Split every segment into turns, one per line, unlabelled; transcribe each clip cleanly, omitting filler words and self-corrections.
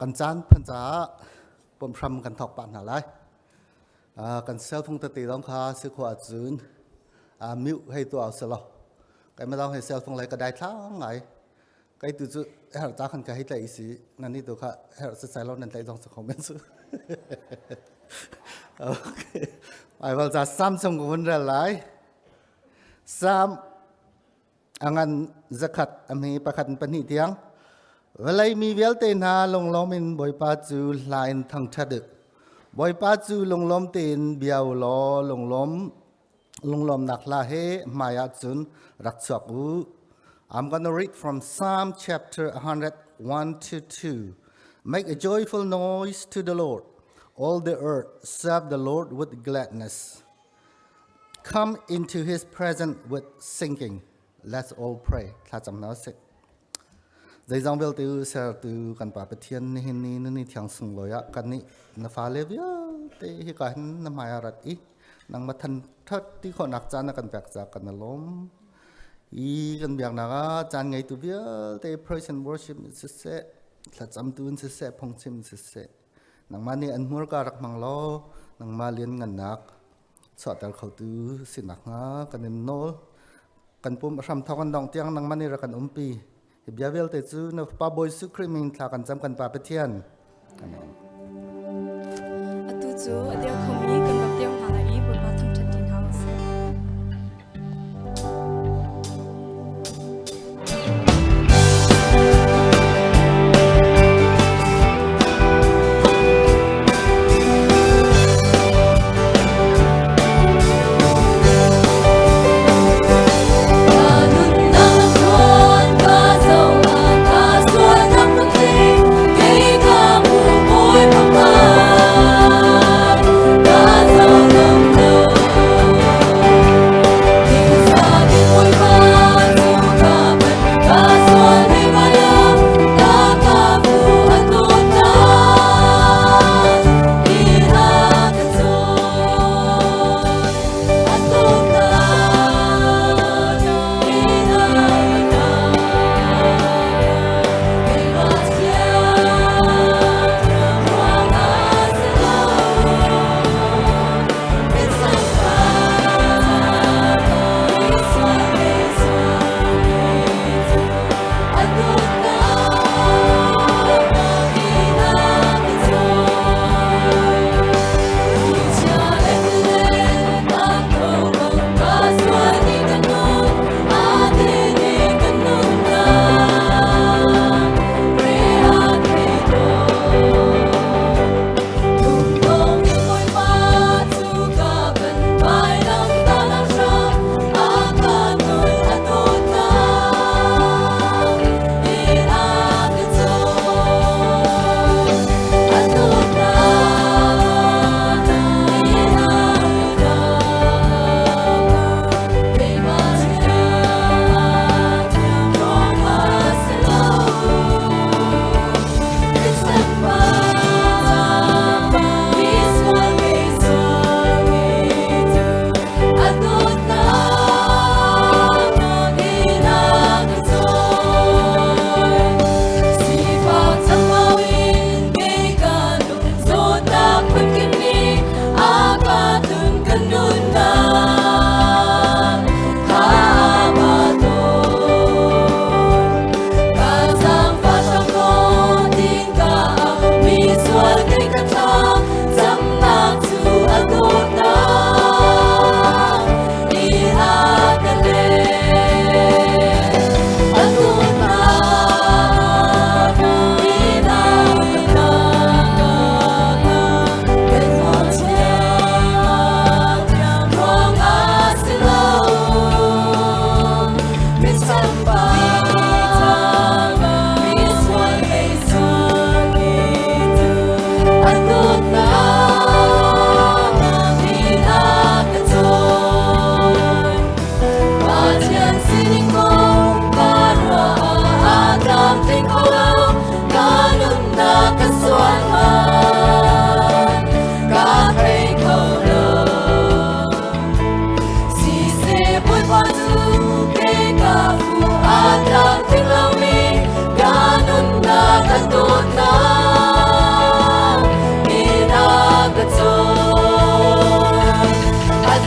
Kan caan phan caah pumhram kan thawk pah hna lai. Kan cell phone tete zong kha si khawh ahcun mute hei tuah usih law keimah zong hi cell phone lei ka dai thlang ngai. Kei tu cu herh ca khan ka hei tlaih i si nan nih tu kha herh setsai lo nan tlaih zong si kho men cu. Okay. Bible ca Samsung ka vun rel lai. Sam a ngan zakhat a hme pakhat in pahnih tiang vawlei mi vialte hna lunglawm in Bawipa cu hla in thangṭhat u. Bawipa cu lunglawm tein bia u law lunglawm lunglawmnak hla he hmaiah cun rak chuak u. I'm going to read from Psalm chapter 101 to 2. Make a joyful noise to the Lord. All the earth serve the Lord with gladness. Come into his presence with singing. Let's all pray. Thlacam hna usih. Zeizong vialte u sertu kan Pa Pathian nihin ni na ni thiang sunglawi ah kan nih na fale vialte hika hin na hmai ah rat i nangmah than that ti khawhnak caan na kan pek caah kan i lawm. I kan biaknak ah caan ngeitu vialte praise and worship in siseh, thlacamtu in siseh, phungchim in siseh, nangmah nih an hmurka rak hmang law nangmah lianngannak chuahter khotu si nakhnga kan in nawl. Kan pum a hram thawk an dongh tiang nangmah nih rak kan umpi. Hi bia vialte cu na Fapa Bawi Jesuh Khrih min thla kan cam kan Pa Pathian. Amen.
Atu cu a dir khomi kan rak dir hna lai i Bawipa thangṭhat ṭi hna usih.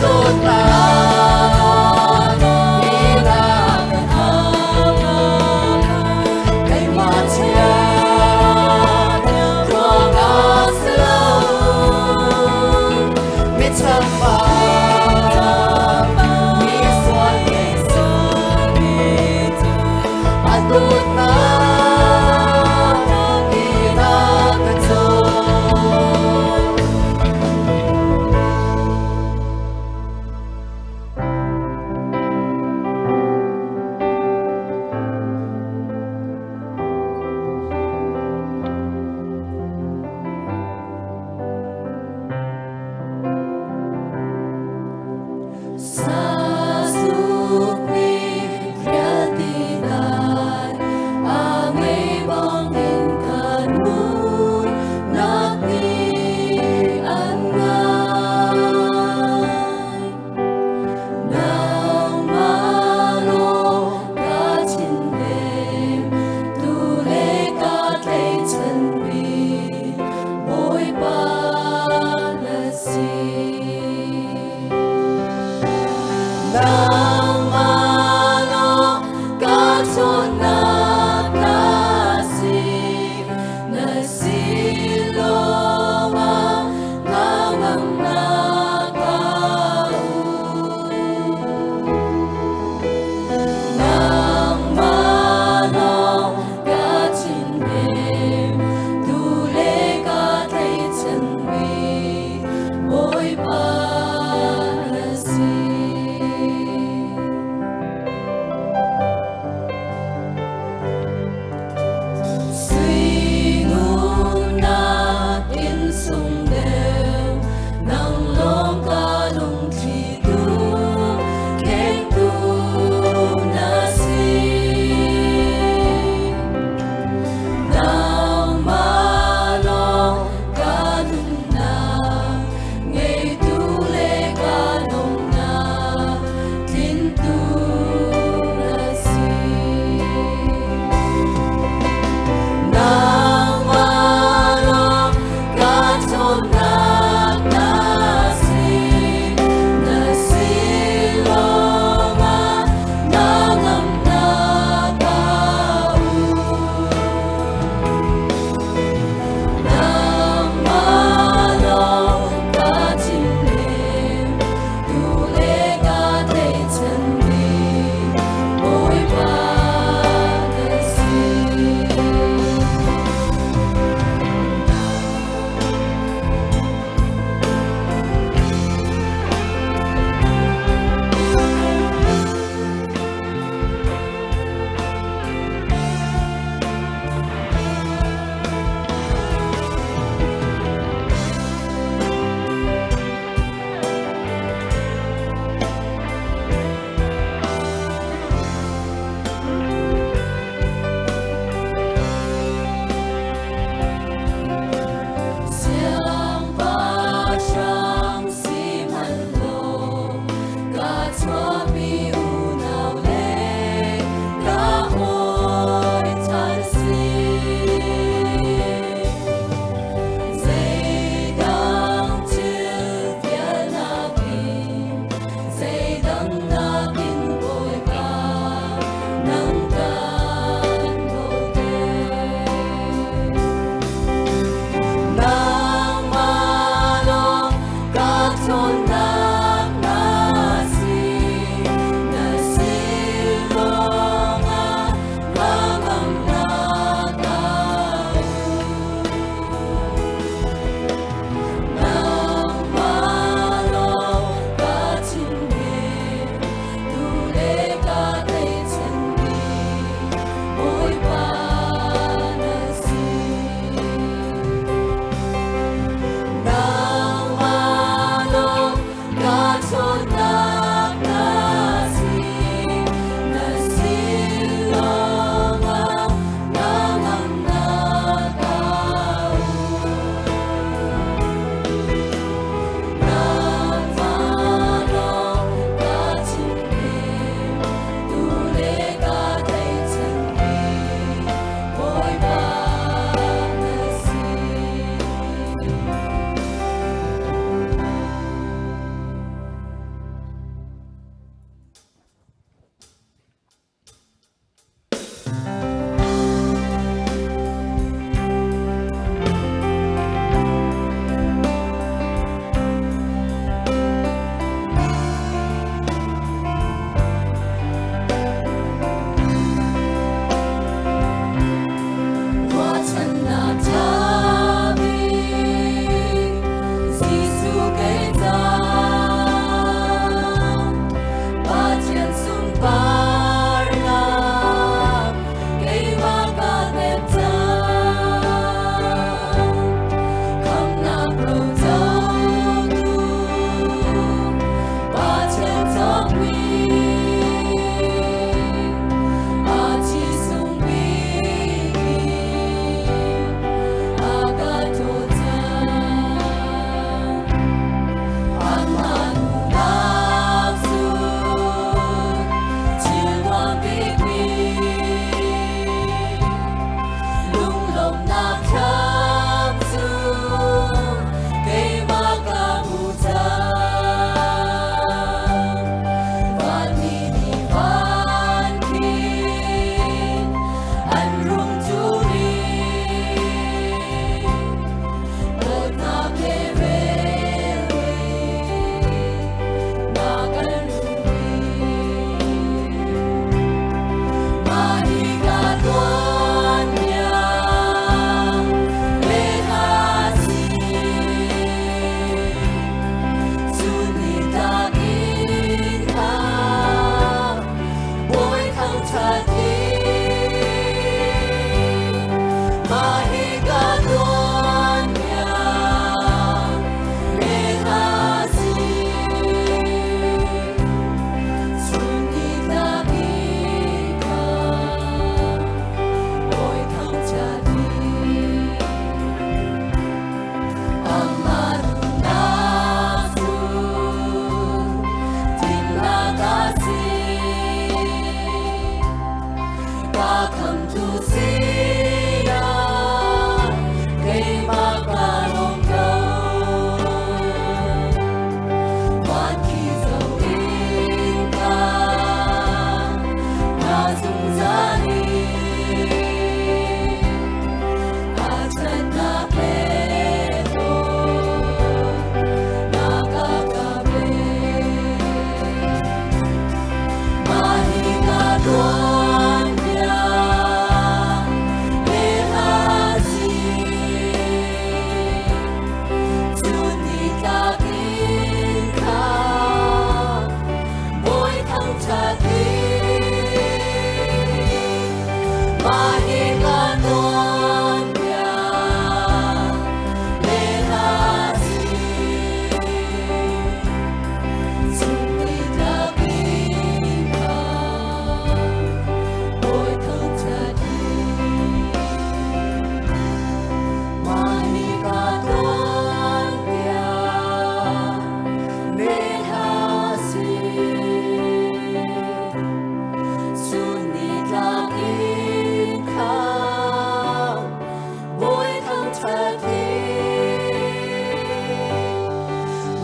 Dawtnak he na ka khamh. Keimah chiat ruangah si lo, mi chambau, mi sual a dawtnak he na ka cawm.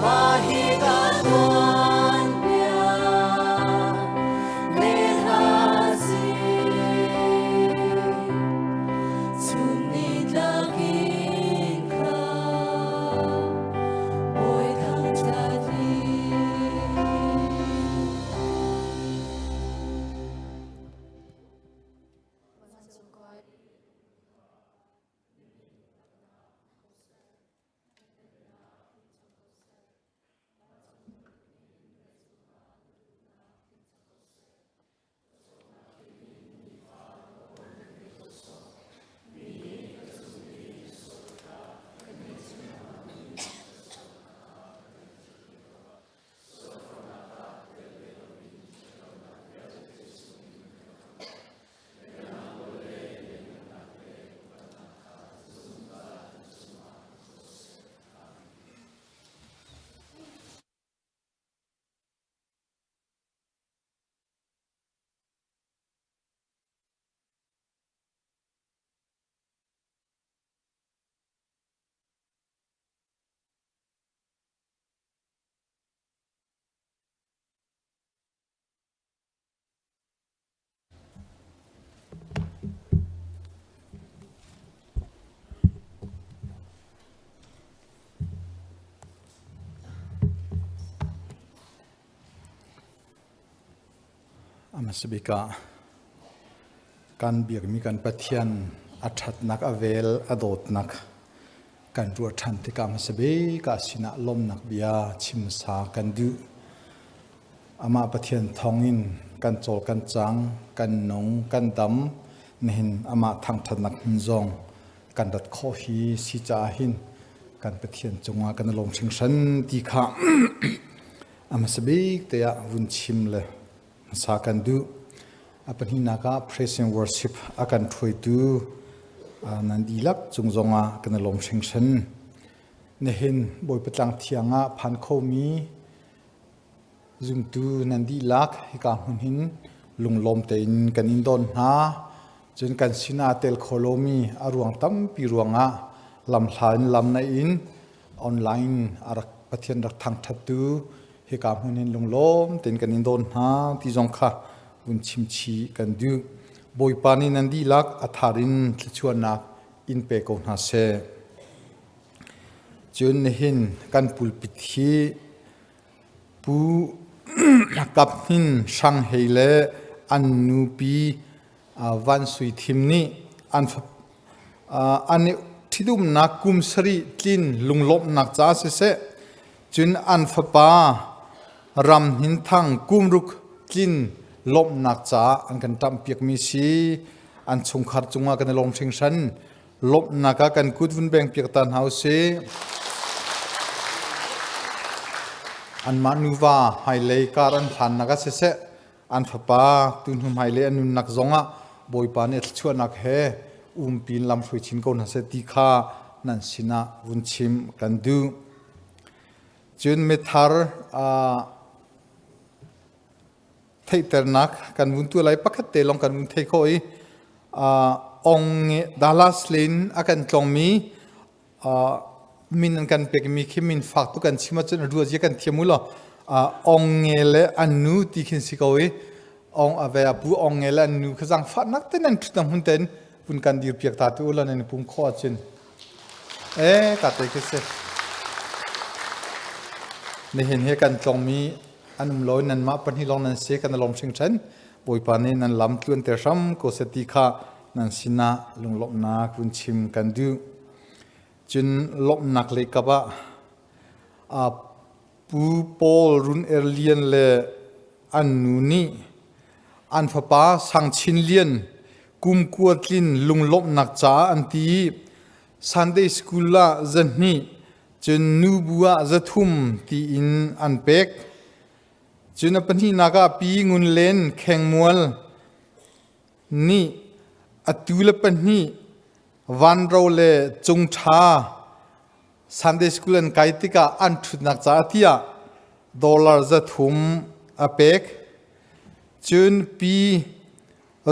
Mah hi ka tuanbia le hla si. Chun nitlak in kha Bawi thangṭhat i.
A hmasa bik ah kan biakmi kan Pathian a ṭhatnak, a vel, a dawtnak kan ruah ṭhan tikah hmasa bik ah sinah lawmnak bia chim hmasa kan duh. Amah Pathian thawngin kan cawl kan cang, kan nung, kan dam. Nihin amah thangṭhatnak hmun zong kan rat khawh hi si caah hin kan Pathian cungah kan i lawm hringhran ti kha a hmasa bik te ah vun chim le hmasa kan duh. A pahnihnak ah praise and worship a kan hruaitu nan dihlak cung zongah kan i lawm hringhran. Nihin Bawipa Tlang Thiang ah phan khomi Zumtu nan dihlak hika hmun hin lunglawm tein kan in don hna. Cun kan sinah tel kho lomi a ruang tampi ruangah lamhla in lam na in online a rak Pathian rak thangṭhattu hika hmun hin lunglawm tein kan in don hna ti zong kha vun chimchih kan duh. Bawipa nih nan dihlak a thar in thluachuahnak in pe ko hna seh. Cun nihin kan pulpit hi Pu Kap Hnin Hrang Hei le an nupi Van Sui Thim nih an i ṭhitumnak kum sarih tlin lunglawmhnak caah siseh, cun an fapa Ram Hnin Thang kum ruk tlin lawmhnak caah an kan ṭamhpiakmi si. An chungkhar cungah kan i lawm hringhran. Lawmhnak ah kan kut vun beng piak ta hna usih. Anmah nuva hmailei kar an hlannak ah siseh, an fapa tuhnu hmailei an nunnak zongah Bawipa nih a thluachuahnak he umpi in lam hruai chin ko hna seh ti kha nan sinah vun chim kan duh. Cun mithar theihternak kan vun tuah lai pakhat te lawng kan vun thei khawh i ong Dallas lin a kan tlongmi min an kan pekmi khi min fak tu kan chim ahcun ruah zia kan thiam u law ong nge le an nu ti khin si ko i ong ave pu ong nge le an nu kha zang fah nak te nan thut na hun ten pun kan dir piak ta tu u law nan pum kho ahcun e ka te khi si nihin he kan tlongmi an um lo nanmah pahnih lawng nan si kan i lawm hringhran Bawipa nih nan lam tluanter hram ko seh ti kha nan sinah lunglawmhnak vun chim kan duh. Cun lawmhnak lei kap ah Pu Paul Run Er Lian le an nu nih an fapa Sang Chin Lian kum kua tlin lunglawmhnak caah an ti i Sunday School ah zahnih cun nubu ah 300 tiin an pek. Cun a pahnihnak ah Pi Ngun Len Khengmual nih atu le pahnih Vanro le Cungṭha Sunday School an kai tikah an ṭhutnak caah tiah dollar 300 a pek. Cun Pi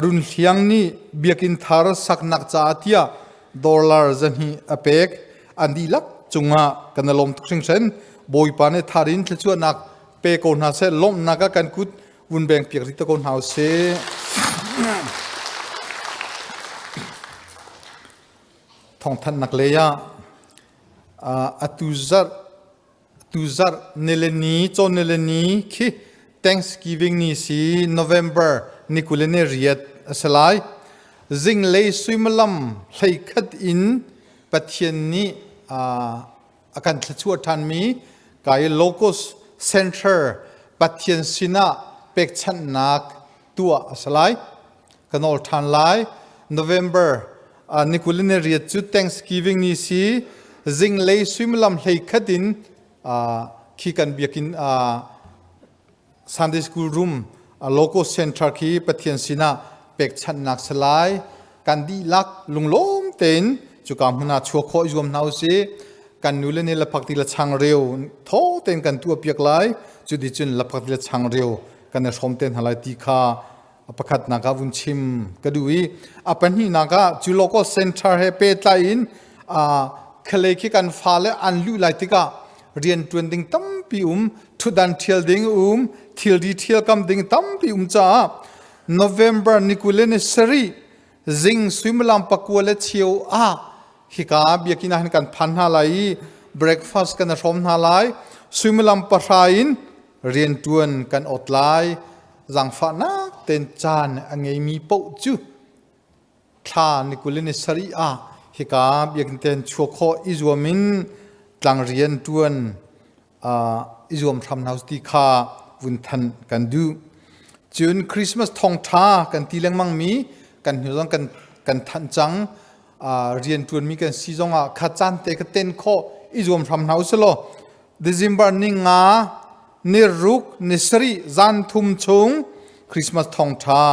Run Hliang nih biakinn thar saknak caah tiah dollar 200 a pek. An dihlak cungah kan i lawm tuk hringhran. Bawipa nih tharin thluachuahnak pe ko hna seh, lawmhnak ah kan kut vun beng piak rih te ko hna usih. Thawngthanhnak lei ah atu zarh tuzarh nilini cawn nilini khi Thanksgiving ni si November ni 28 a si lai. Zinglei suimilam 11 in Pathian nih a kan thluachuah ṭhanmi kai Locus Center Pathian sinah pekchanhnak tuah a si lai. Ka nawl ṭhan lai. November ni 28 cu Thanksgiving ni si zinglei suimilam 11 in khi kan biakinn Sunday School room local center khi Pathian sinah pekchanhnak si lai. Kan dihlak lunglawm tein cuka hmun ah chuak khawh i zuam hna usih. Kan nu le nih laphak ti le changreu thaw tein kan tuah piak lai. Cuticun laphak ti le changreu kan i hrawm te hna lai ti kha a pakhatnak ah vun chim ka duh i a pahnihnak ah cu local center he pehtlai in khalei khi kan fale an luh lai tikah rianṭuan ding tampi um ṭhutdan ṭhial ding um thilri ṭhialkam ding tampi um caah November ni 27 zing suimilam 9:15 ah hika biakinn ah hin kan phan hna lai i breakfast kan i hrawm hna lai suimilam 9 in rianṭuan kan ot lai zaangfahnak tein caan a ngeimi paoh cu thla ni 27 ah hika biakinn ten chuak khawh i zuam in tlang rian ṭuan i zuam hram hna ti kha vun thanh kan duh. Cun Christmas thawngṭha kan ti lengmang mi kan hnu zong kan kan thanh cang rian ṭuanmi kan si zongah kha caan te ka ten khawh i zuam hram hna usih law December ni nga ni ruk ni sarih zan thum chung Christmas thawngṭha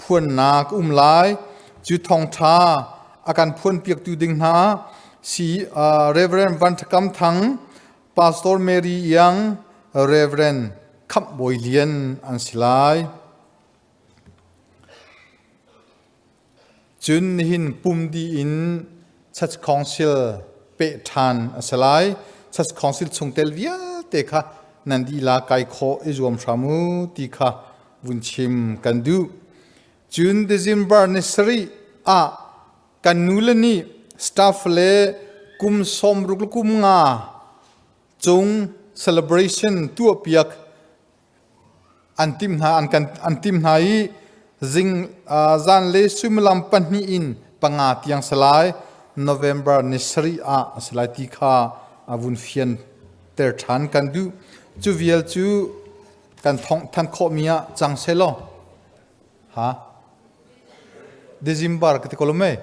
phuannak um lai cu thawngṭha a kan phuanpiaktu ding hna si Reverend Van Thakam Thang Pastor Mary Iang Reverend Khamh Bawi Lian an si lai. Cun nihin pum dih in Church Council peh ṭhan a si lai. Church Council chungtel vialte kha nan dihlak kai khawh i zuam hram u ti kha vun chim kan duh. Cun December ni sarih ah kan nule nih staff le kum 60 le kum nga cung celebration tuahpiak an timh hna an kan an tim hna i zing zanlei suimilam 2 in 5 tiang si lai November ni sarih ah a si lai ti kha a vun fian ter ṭhan kan duh cu vial cu kan thong than khawhmi ah cang selaw ha December ka ti ko lo mei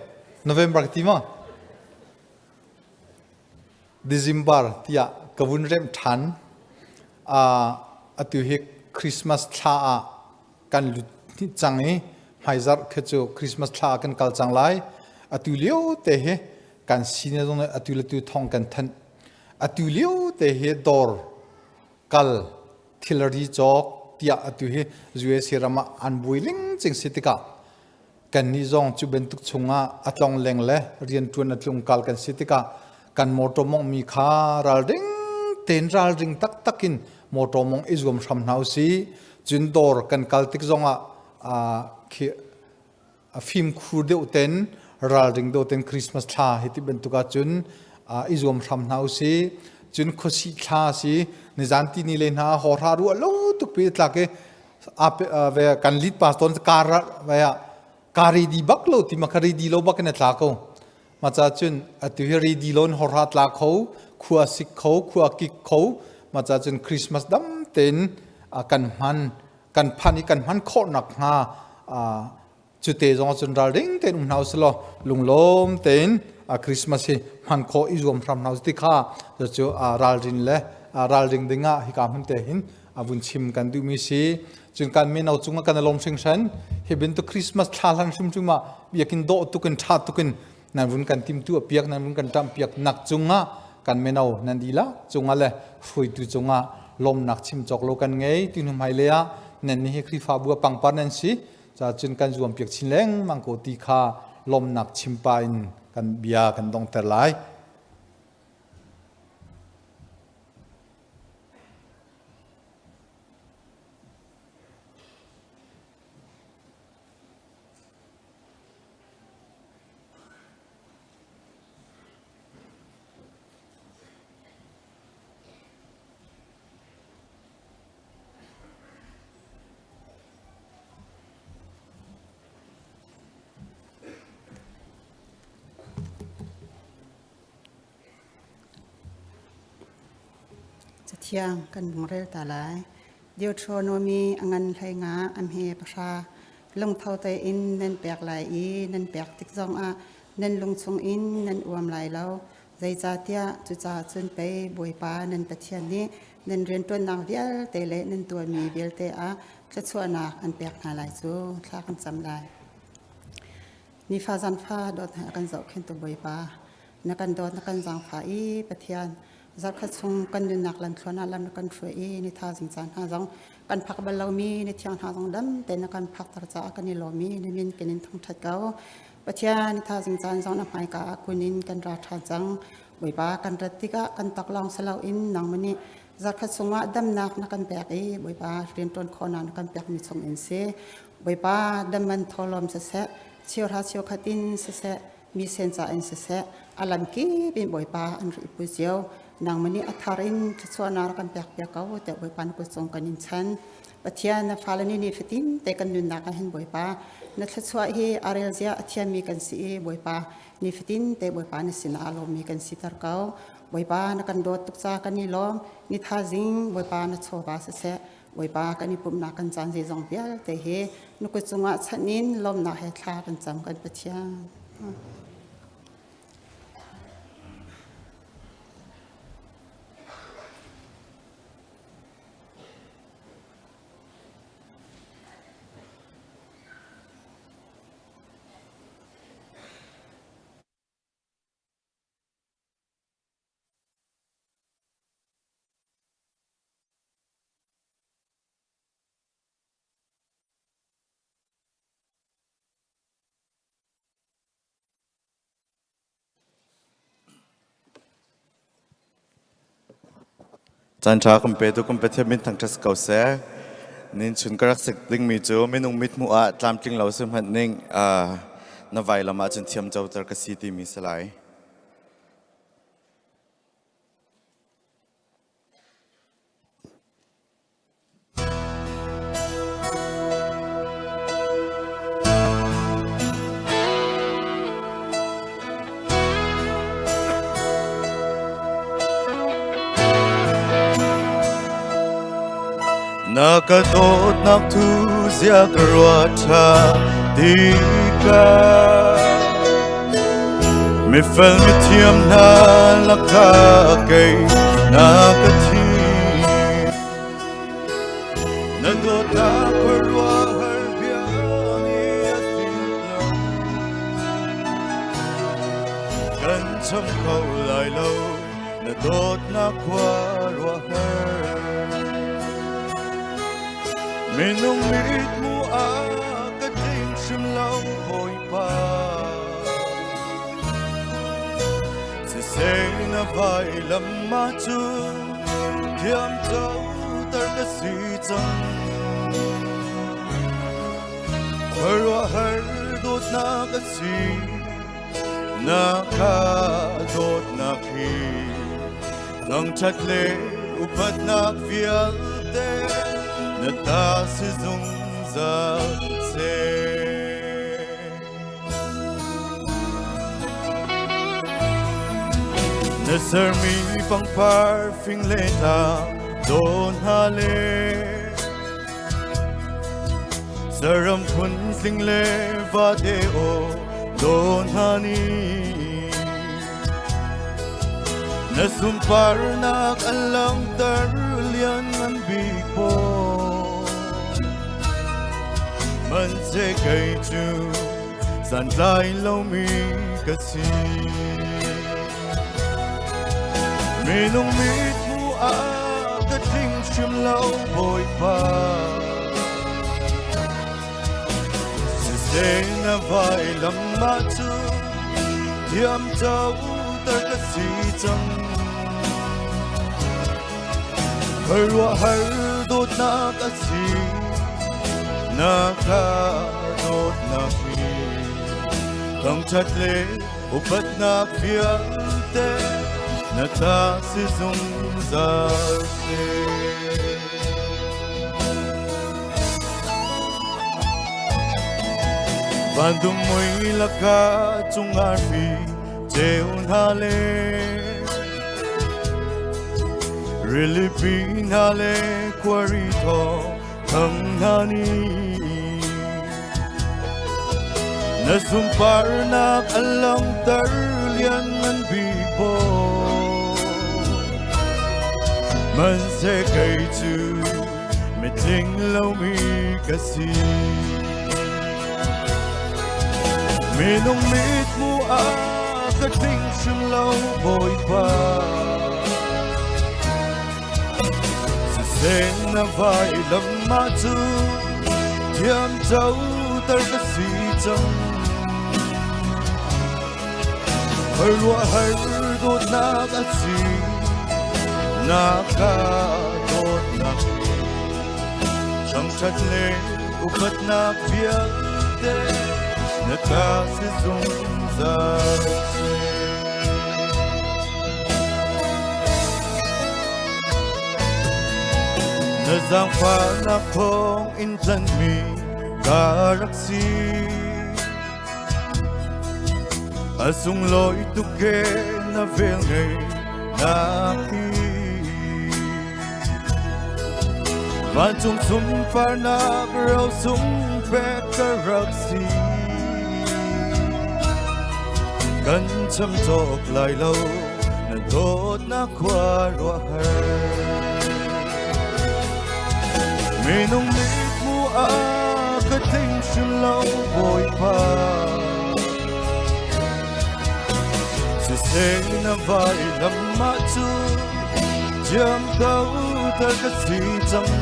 November ka ti ma December tiah ka vun remh ṭhan. Atu hi Christmas thla ah kan lut cang i hmaizarh khi cu Christmas thla ah kan kal cang lai. Atu lio te hi kan sine zong nih atu le tu thawng kan thanh. Atu lio te hi dawr kal thilri cawk tiah atu hi USA ram ah an buai lingcing si tikah Kannih zong cu bantuk chungah a tlongleng le rianṭuan a tlungkal kan si tikah kan mawṭaw mawnghmi kha ralring tein ralring taktak in mawṭaw mawngh i zuam hram hna usih. Cun dawr kan kal tik zongah khi a fimkhur deuh ten ralring deuh ten Christmas thla hi ti bantuk ahcun i zuam hram hna usih. Cun khuasih thla si nizan ti ni le hna hawhra ruah lo tuk pi tlak i ve kan lead pastor kar ve ka ready bak lo ti ma ka ready lo bak in a tla ko ma cha cun atu hi ready lo in horha tla kho khua sik kho khua kik kho ma cha cun Christmas dam tein kan hman kan phan i kan hman khawh nak hnga Cute zong cun ralring tein um hna usih law lunglawm tein Christmas hi hman khawh i zuam hram hna usih ti kha cu ralrin le ralring ding ah hika hmun te hin vun chim kan duhmi si. Cun kan mino cungah kan i lawm hringhran. Hi bantuk Christmas thla hlan hrimhrim ah biakinn dawh tukin ṭha tukin nan vun kan timtu piak nan vun kan ṭamh piak nak cungah kan mino nan dihlak cungah le hruaitu cungah lawmnak chim cawk lo kan ngei. Tu hnu hmailei ah nan nih hi Khrihfabu ah pangpar nan si. Cun kan zuampiak chin lengmang ko ti kha lawmhnak chimpa in kan bia kan donghter lai.
Cathiang kan vung rel ta lai. Deuteronomy a ngan 15 a hme 10. Lungtho tein nan pek lai i nan pek tik zongah nan lung chungin nan uam lai lo. Zeicahtiah cucaah cun pei Bawipa nan Pathian nih nan rianṭuannak vialte le nan tuahmi vialte ah thluachuahnak an pek hna lai cu. Thla kan cam lai. Nifa zanfa dawt he a kan zohkhentu Bawipa, na kan dawt na kan zaangfah i Pathian zarhkhat chung kan nunnak lamthluan ah lam na kan hruai i ni thazing caan hna zong kan phak bal lomi ni thiang hna zong dam tein na kan phakter caah kan i lawm i na min kan in thangṭhat ko. Pathian ni thazing caan zong na hmaika ah kun in kan ra ṭhan cang. Bawipa kan rat tikah kan taklawng si loin nangmah nih zarhkhat chungah damnak na kan pek i Bawipa rianṭuan khawhnak na kan pekmi chung in si. Bawipa dam man thawlawm siseh, cheuhra cheukhat in siseh, mi sen ca in siseh, a lam kip in Bawipa an ri pu cio. Nangmah nih a thar in thluachuahnak rak kan pek piak ko tiah Bawipa na kut cung kan in chan. Pathian na fale nih ni fatin te kan nunnak ah hin Bawipa na thluachuah hi a rel zia a thiammi kan si i Bawipa ni fatin te Bawipa na sinah a lawmmi kan siter ko. Bawipa na kan dawt tuk ca kan i lawm. Ni thazing Bawipa na chawva siseh, Bawipa kan i pumhnak kan caan zeizong vialte hi na kut cungah chanh in lawmnak he thla kan cam kan Pathian.
Caan ṭha kan petu kan Pathian min thangṭhat si ko seh. Nin chun ka rak sik dingmi cu minung mithmuh ah tlamtling lo si hmanh ning na vailam ah cun thiam coter ka si timi si lai. Na ka dawtnak thu zia ka ruat ṭha tikah mifel mithiam hna lakah kei na ka thi. Na dawtnak khuaruahhar bia nih a tlinh lo. Kan cham kho lai lo na dawtnak khuaruahhar. Minung mithmuh ah ka tling hrim lo Bawipa. Siseh na vailam ah cun thiam coter ka si cang. Khuaruahhar dawtnak a si, na ka dawtnak hi. Thangṭhat le upatnak vialte na ta si zungzal seh. Na sermi pangpar fing le tlang dawn hna le saram phun tling le vate aw dawn hna ni na sunparnak an langhter lian ngan bik pawl man se kei cu santlai lomi ka si. Minung mithmuh ah ka tling hrim lo Bawipa. Siseh na vailam ah cun thiam coter ka si cang. Khuaruahhar dawtnak a si, na ka dawtnak hi. Thangṭhat le upatnak vialte na ta si zungzal seh. Vandum mui laka cung arfi ceu hna le. Rilipi hna le khuari thawng thang hna nih na sunparnak a langhter lianngan bik bawi. Hmanhseh kei cu mitling lomi ka si. Minung mithmuh ah ka tling hrim lo Bawipa. Siseh na vailam ah cun thiamcoter ka si cang. Khuaruahhar dawtnak a si, na ka dawtnak hi. Thangṭhat le upatnak vialte na ta si zungzal seh. Na zaangfahnak thawng in tlanhmi ka rak si. A sunglawi tuk e na velngei nak hi. Vancung sunparnak rosung pek ka rak si. Kan cham cawk lai lo na dawtnak khua ruahhar. Minung mithmuh ah ka tling hrim lo Bawipa. Siseh na vailam ah cun thiamcoter ka si cang.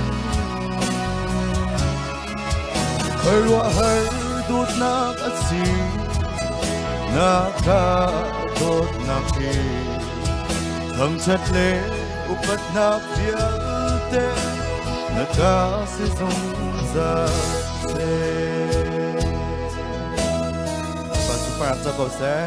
Khuaruahhar dawtnak a si, na ka dawtnak hi. Thangṭhat le upatnak vialte na ta si zungzal seh. Pa super ca ko seh.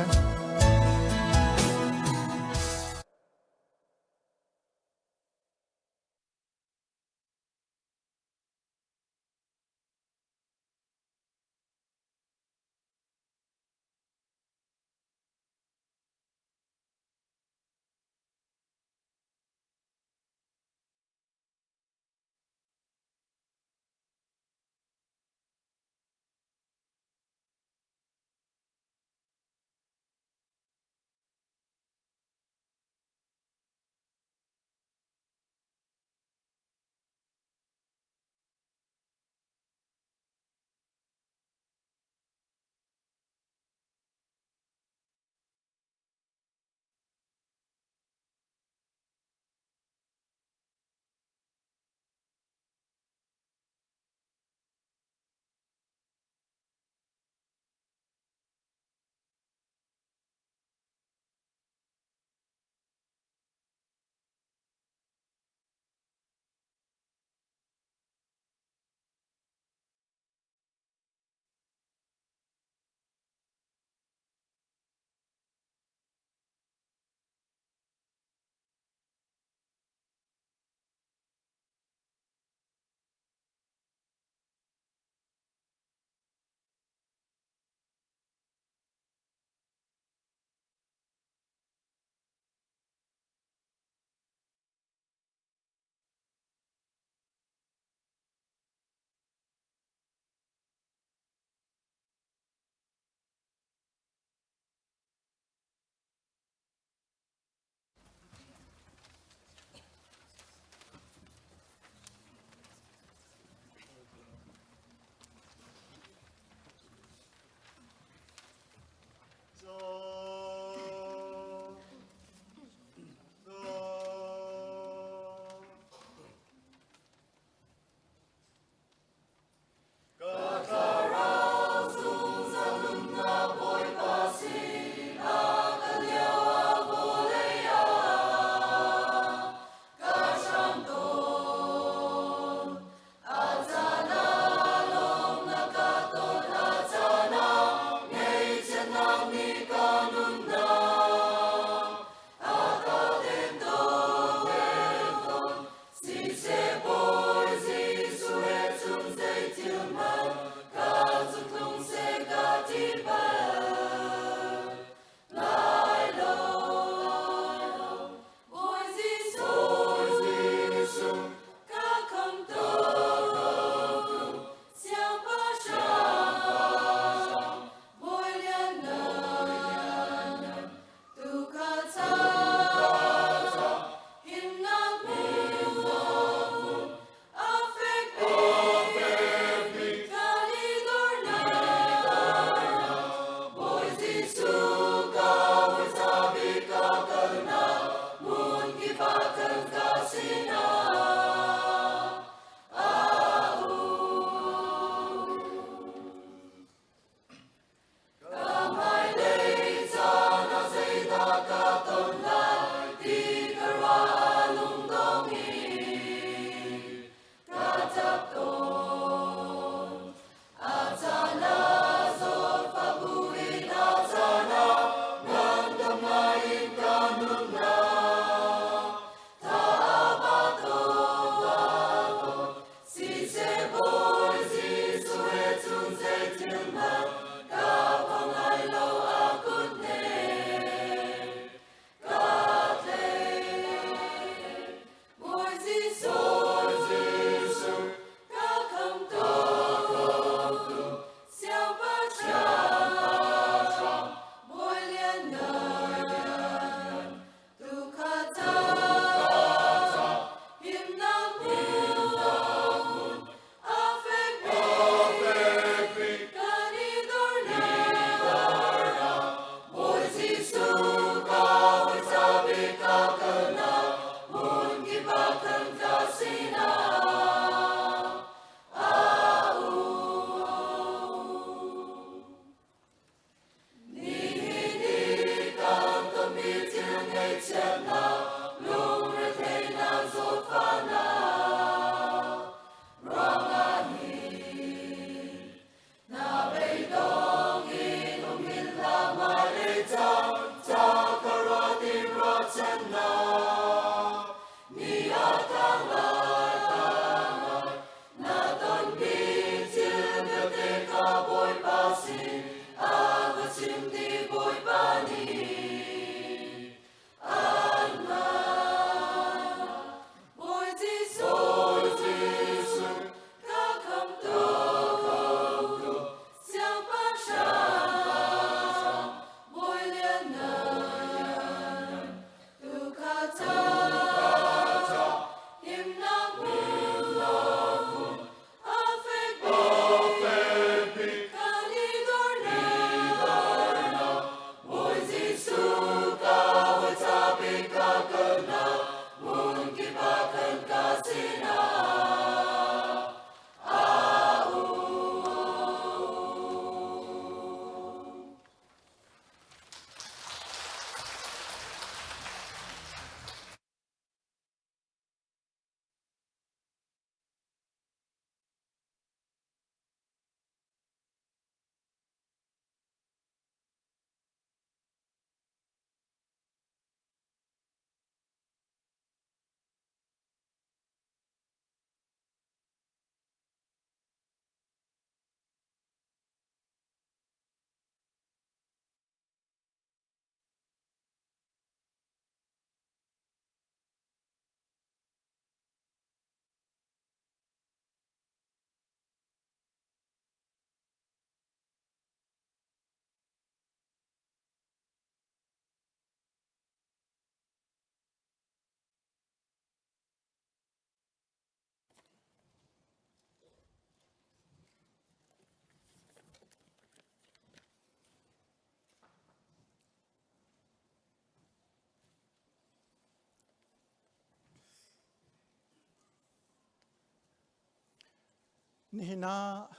Nihin ah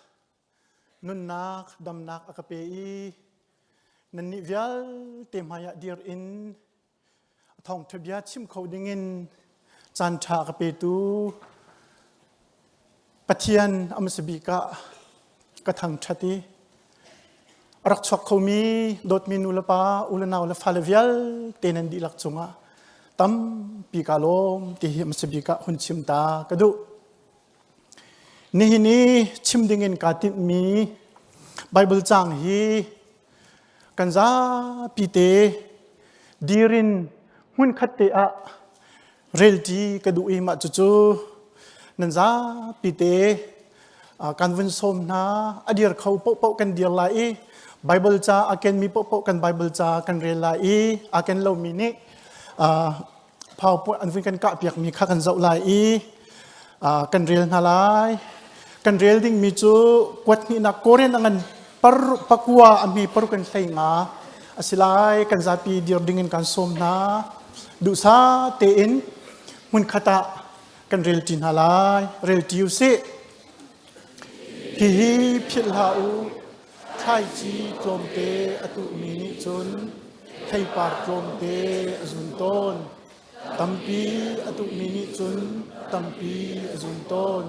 nunnak damnak a ka pe i nannih vialte hmaiah dir in thawngṭha bia chim kho dingin caanṭha a ka petu Pathian a hmasa bik ah ka thangṭhat i a rak chuak khomi dawtmi nu le pa u le nau le fale vialte nan dihlak cungah tampi kaa lawm ti hi a hmasa bik ah hun chim ta ka duh. Nihin i chim dingin kaa timhmi Baibal caang hi kan zapi te dir in hmunkhat te ah relṭi ka duh i mah cucu nan zapi te kan vun sawm hna. A dir kho paohpaoh kan dir lai i Baibal ca a kenmi paohpaoh kan Baibal ca kan rel lai i aa ken lomi nih PowerPoint an vun kan kahpiakmi kha kan zoh lai i kan rel hna lai. Kan rel dingmi cu kuat hnihnak Korean a ngan par pakua a hme paruk in hlei nga a si lai. Kan zapi dir ding in kan sawm hna. Duhsa tein hmunkhat ah kan rel ṭi hna lai. Rel ṭi usih. Hihi philh hlah u. Thlaici tlawmte a tuhmi nih cun theipar tlawmte a zun tawn. Tampi a tuhmi nih cun tampi a zun tawn.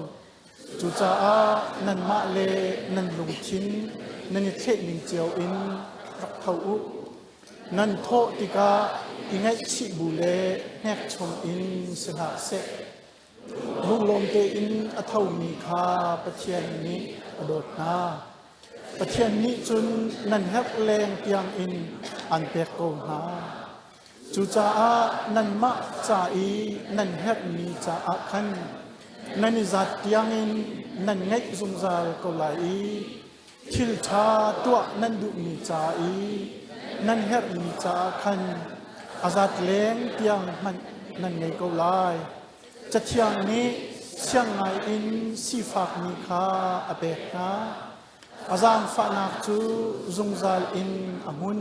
Cucaah nanmah le nan lungthin nan i thlehning cio in rak tho u. Nan thawh tikah i ngaihchih bu le hnekchom in si hlah seh. Lunglawm tein a thomi kha Pathian nih a dawt hna. Pathian nih cun nan herh leng tiangin an pek ko hna. Cucaah nanmah ca i nan herhmi caah khan nan i zat tiangin nan ngeih zungzal ko lai i thil ṭha tuah nan duhmi ca i nan herhmi caah khan a zat leng tiang hmanh nan ngei ko lai. Cathiang nih siang ngaiin sifakmi kha a pek hna. A zaangfahnak cu zungzal in a hmun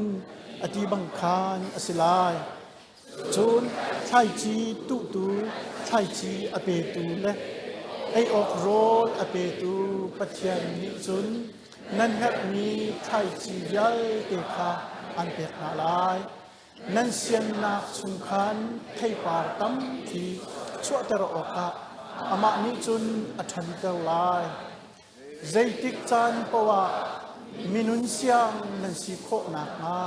a ti bang khan a si lai. Cun thlaici tuhtu, thlaici a petu le ei awk rawl a petu Pathian nih cun nan herhmi thlaici vialte kha an pek hna lai. Nan siannak chung khan theipar tampi chuahter awkah amah nih cun a ṭhanter lai. Zeitik caan paoh ah minun siang nan si khawh nakhnga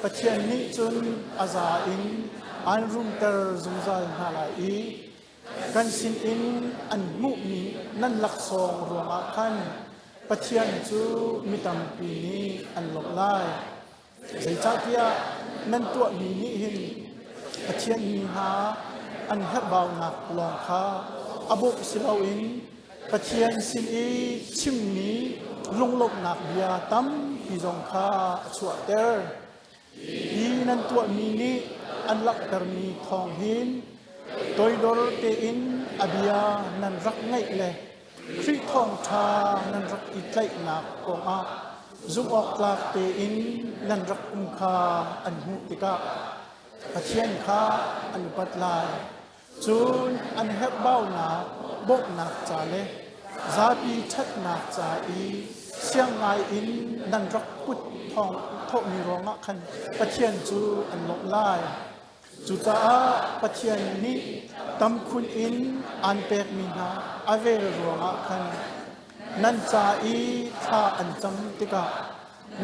Pathian nih cun a za in aan rumter zungzal hna lai i kan sinin an hmuhmi nan laksawng ruangah khan Pathian cu mi tampi nih an lawmh lai. Zeicahtiah nan tuahmi nih hin Pathian mi hna an herhbaunak lawng kha a bawmh si loin Pathian sin i chimmi lunglawmhnak bia tampi zong kha a chuahter. Hi nan tuahmi nih an langhtermi thawng hin toidor tein a bia nan rak ngaih le Khrih thawngṭha nan rak i tlaihnak kongah zumhawktlak tein nan rak um kha an hmuh tikah Pathian kha an upat lai. Cun an herhbaunak bawmhnak ca le zapi ṭhatnak ca i siang ngaiin nan rak put thawhmi ruangah khan Pathian cu an lawmh lai. Cucaah Pathian nih tam khun in aan pekmi hna a vel ruangah khan nan ca i thla an cam tikah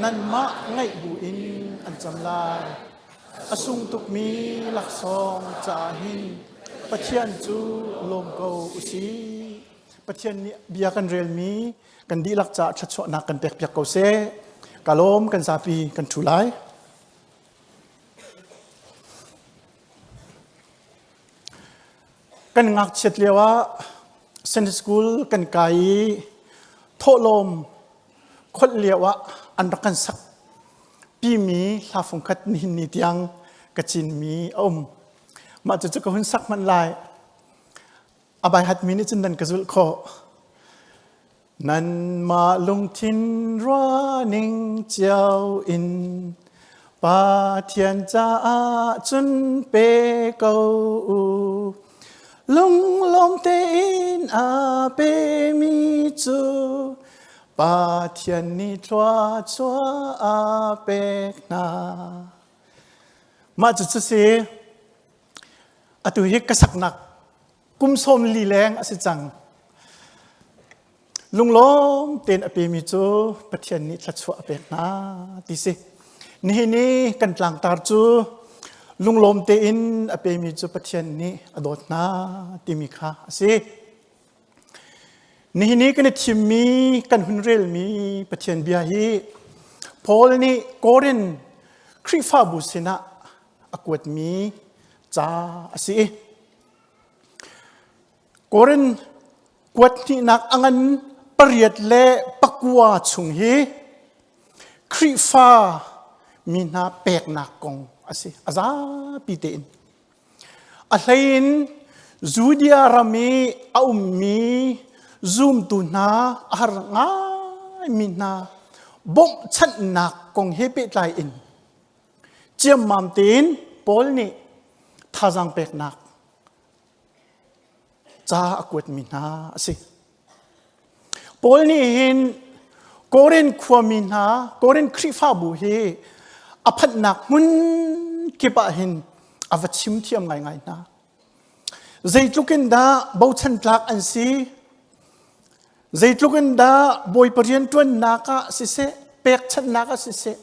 nanmah ngaih buin an cam lai. A sung tukmi laksawng caah hin Pathian cu lawm ko u sih. Pathian nih bia kan relmi kan dihlak caah thluachuahnak kan pekpiak ko seh. Ka lawm kan zapi kan ṭhu lai. Kan ngakchiat lio ah Sunday school kan kai i thawhlawm kholh lio ah an rak kan sak pimi hla fungkhat nihin ni tiang ka cinmi a um. Mah cucu ka hun sak hmanh lai. A bai hatmi nih cun nan ka zulh khawh. Nanmah lungthin ruahning cio in Pathian caah cun pe ko u. Lunglawm tein a. pemi cu Pathian nih thluachuah a pek hna. Mah cu si atu hi ka saknak kum sawm li leng a si cang. Lunglawm tein a pemi cu Pathian nih thluachuah a pek hna ti si. Nihin i kan tlangtar cu lunglawm tein a pemi cu Pathian nih a dawt hna timi kha a si. Nihin i kan i thimmi kan hun relmi Pathian bia hi Paul nih Korin Khrihfabu sinah a kuatmi ca a si. Korin kuat hnihnak a ngan pariat le pakua chung hi Khrihfa mi hna peknak kong a si. A zapi tein. A hleiin Judea ram i a ummi zumtu hna a har ngaimi hna bawmhchanhnak kong he pehtlai in ciammam tein Paul nih thazaang peknak ca a kuatmi hna a si. Paul nih hin Korin khuami hna, Korin Khrihfabu hi a phanhnak hmun kip ah hin a va chim thiam ngaingai hna. Zeitluk in dah bochan tlak an si, zeitluk in dah Bawipa rianṭuannak ah siseh, pekchanhnak ah siseh,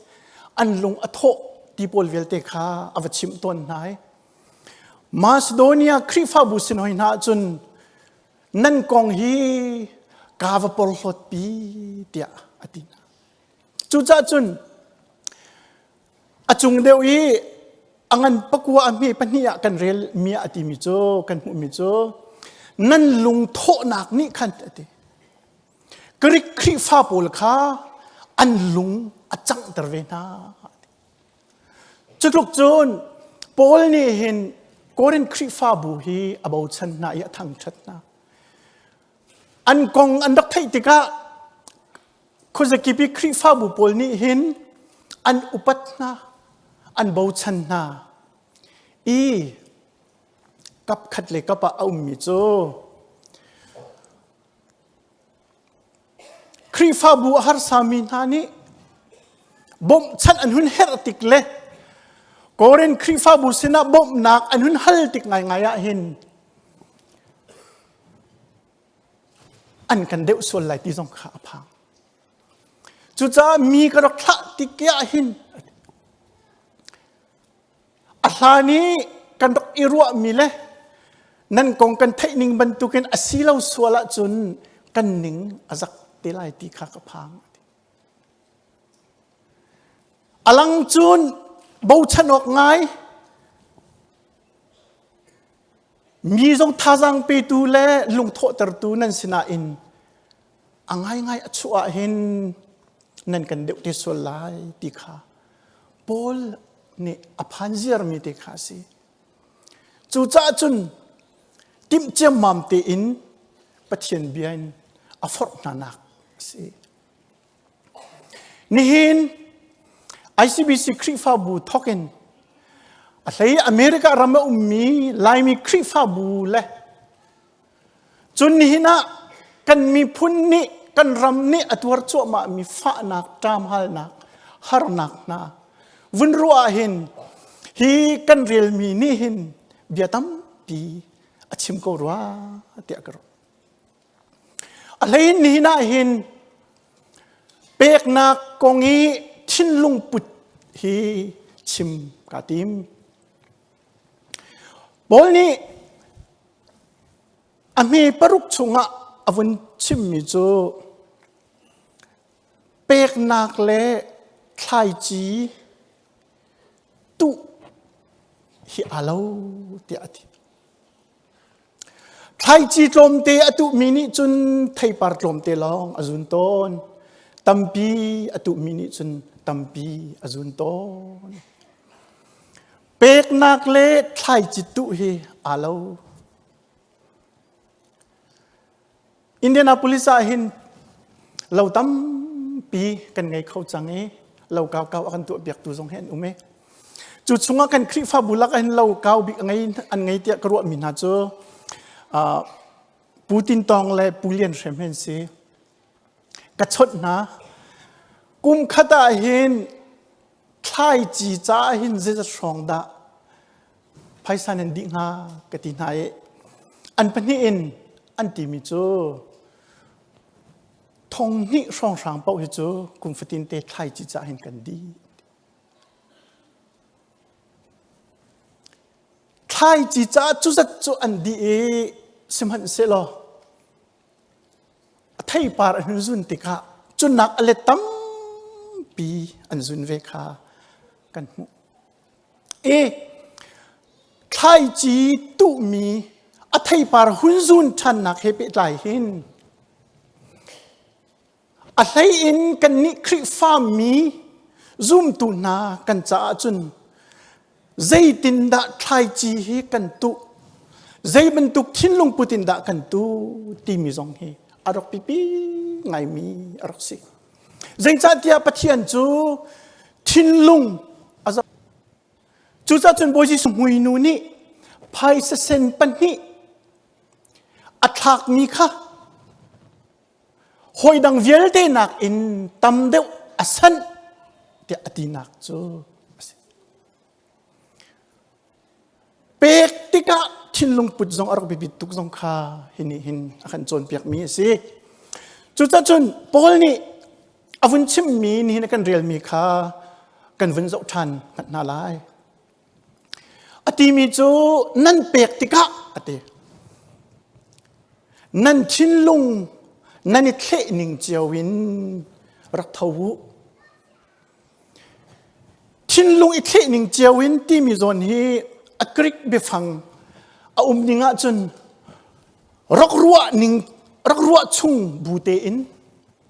an lung a thawh ti pawl vialte kha a va chimh tawn hna i Macedonia Khrihfabu sin hoi hna ahcun nan kong hi kaa va porhlawtpi tiah a ti hna. Cucaah cun a cung deuh i a ngan pakua a hme pahnih ah kan rel mi ah a timi cu kan hmuhmi cu nan lungthawhnak nih khan a ti. Greek Khrihfa pawl kha an lung a canghter ve hna. Cutluk cun Paul nih hin Korin Khrihfabu hi a bochan hna i a thangṭhat hna. An kong an rak theih tikah khuazakip i Khrihfabu pawl nih hin an upat hna, an bochan hna i kap khat le kap ah a ummi cu Khrihfabu a harsami hna nih bawmhchanh an hun herh tik le Korin Khrihfabu sinah bawmhnak an hun hal tik ngaingai ah hin an kan deuh sual lai ti zong kha a phang. Cucaah mi ka rak thlah tik ah hin A hlan i kan rak i ruahmi le nan kong kan theih ning bantukin a si lo sual ahcun kan ning a zak te lai ti kha ka phang. A lang cun bochan awk ngai mi zong thazaang petu le lungthawhtertu nan sinain a ngaingai a chuah ah hin nan kan deuh te sual lai ti kha Paul nih a phan ziarmi te kha a si. Cucaah cun timh ciammam tein Pathian bia in a forh hnanak a si. Nihin ICBC Khrihfabu thawk in a hlei America ram a ummi Laimi Khrihfabu le Cun nihin ah kan miphun nih kan ram nih a tuar cuahmahmi fahnak, ṭamhalnak, harnak hna vun ruah ah hin hi kan relmi nih hin bia tampi a chim ko rua tiah ka ruah. A hlei in nihin ah hin peknak kong i thinlung put hi chim kaa tim. Paul nih A hme paruk chungah a vun chimmi cu peknak le thlaici tuh hi aa lo tiah a ti. Thlaici tlawmte a tuhmi nih cun theipar tlawmte lawng a zun tawn. Tampi a tuhmi nih cun tampi a zun tawn. Peknak le thlaici tuh hi aa lo. Indianapolis ah hin lo tampi kan ngei kho cang i lo kau kau a kan tuah piaktu zong hi an um i cu chungah kan Khrihfabu lak ah hin lo kau bik a ngei an ngei tiah ka ruahmi hna cu uh, Pu Tin Tawng le Pu Lian Hrem hin si. Ka chawnh hna. Kum khat ah hin thlaici caah hin zeizat hrawng dah phaisa nan dih hnga ka ti hna i an pahnih in an timi cu thong hnih hrawnghrang paoh hi cu kum fatin te thlaici caah hin kan dih. Thlaici caah cu zat cu an dih i sihmanhsehlaw a theipar an hun zun tikah cunak a let tampi an zun ve kha kan hmuh. I thlaici tuhmi a theipar hun zun ṭhannak he pehtlai hin A hlei in kannih Khrihfami zumtu hna kan caah cun zeitindah thlaici hi kan tuh, zei bantuk thinlung put in dah kan tuh timi zong hi a rak pipi ngaimi a rak si. Zeicahtiah Pathian cu thinlung a zoh. Cucaah cun Bawi Jesuh hmuinu nih phaisa sen pahnih a thlakmi kha Hawi dang vialte nakin tam deuh a sanh tiah a tinak cu a si. Pek tikah thinlung put zong a rak biapit tuk zong kha hi nih hin a kan cawnpiakmi a si. Cucaah cun Paul nih a vun chimmi nihin a kan relmi kha kan vun zoh ṭhan hmanh hna lai. A timi cu nan pek tikah a ti. Nan thinlung nan i thleh ning cio in rak tho u. Thinlung i thleh ning cio in timi zawn hi a Greek biafang a um ning ahcun rak ruah ning rak ruah chung bu tein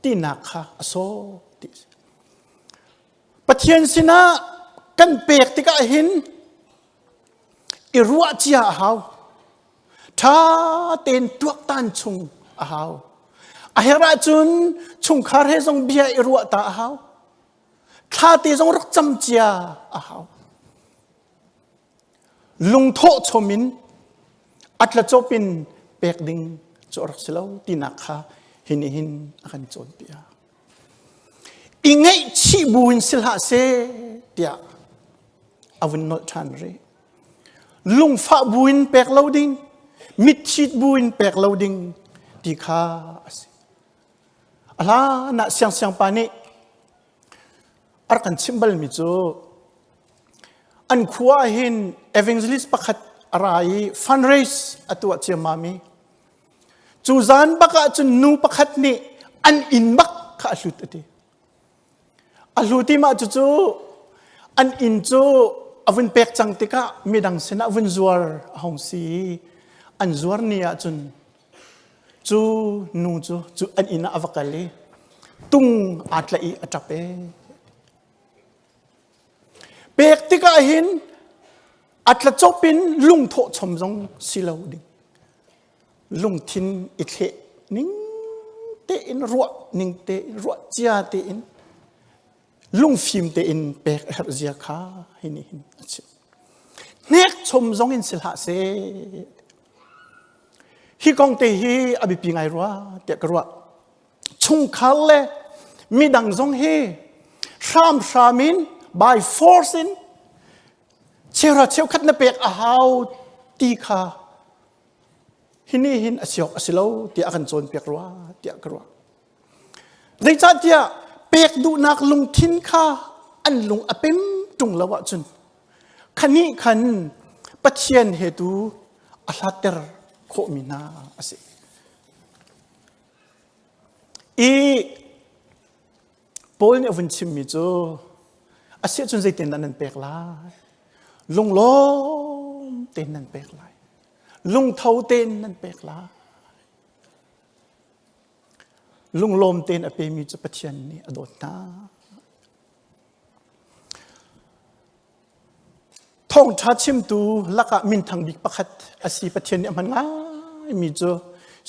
tinak kha a sawh ti a si. Pathian sinah kan pek tikah hin i ruah cia a hau. Ṭha tein tuaktan chung a hau. A herh ahcun chungkhar he zong bia i ruah ta a hau. Thla te zong rak cam cia a hau. Lungthawh chom in a tlacawp in pek ding cu a rak si lo tinak kha hi nih hin a kan cawnpiak. I ngaihchih bu in si hlah seh tiah a vun nolh ṭhan rih. Lungfah bu in pek lo ding, mitthit bu in pek lo ding ti kha a si. A hlan ah siangsiang pa nih a rak kan chimh balmi cu an khua ah hin evangelist pakhat a ra i fundraise a tuah ciammam i Cu zan bak ah cun nu pakhat nih an inn bak kha a hlut a ti. A hlut i mah cucu an inn cu a vun pek cang tikah midang sinah vun zuar a hung si i an zuar ni ah cun cu nu cu cu an inn ah a va kal i tung aa tlaih i a ṭap ee. Pek tikah hin a tlacawp in lungthawh chom zong si lo ding. Lungthin i thleh ning tein ruah ning tein ruah cia tein lungfim tein pek a herh zia kha hi nih hin a chim. Hnek chom zong in si hlah seh. Hi kong te hi a biapi ngai rua tiah ka ruah. Chungkhar le midang zong hi hramhram in by force in cheuhra cheukhat na pek a hau ti kha hi nih hin a si awk a si lo tiah a kan cawnpiak rua tiah ka ruah. Zeicahtiah pek duhnak lungthin kha an lung a pem ṭung lo ahcun khanih khan Pathian he tu a hlatter khawhmi hna a si. I Paul nih a vun chimmi cu a si ahcun zeitindah nan pek lai? Lunglawm tein nan pek lai. Lungtho tein nan pek lai. Lunglawm tein a pemi cu Pathian nih a dawt hna. Thawngṭha chimtu lakah minthang bik pakhat a si Pathian nih a hman ngaimi cu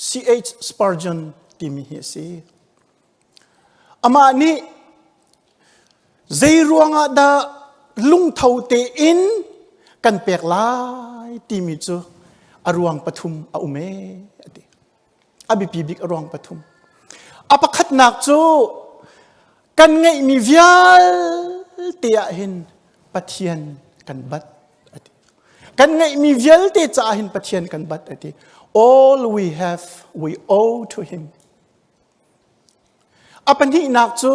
C.H. Spurgeon timi hi a si. Amah nih zei ruangah dah lungtho tein kan pek lai timi cu a ruang pathum a um ee a ti. A biapi bik a ruang pathum. A pakhatnak cu kan ngeihmi vialte ah hin Pathian kan bat a ti. Kan ngeihmi vialte caah hin Pathian kan bat a ti. All we have, we owe to him. A pahnihnak cu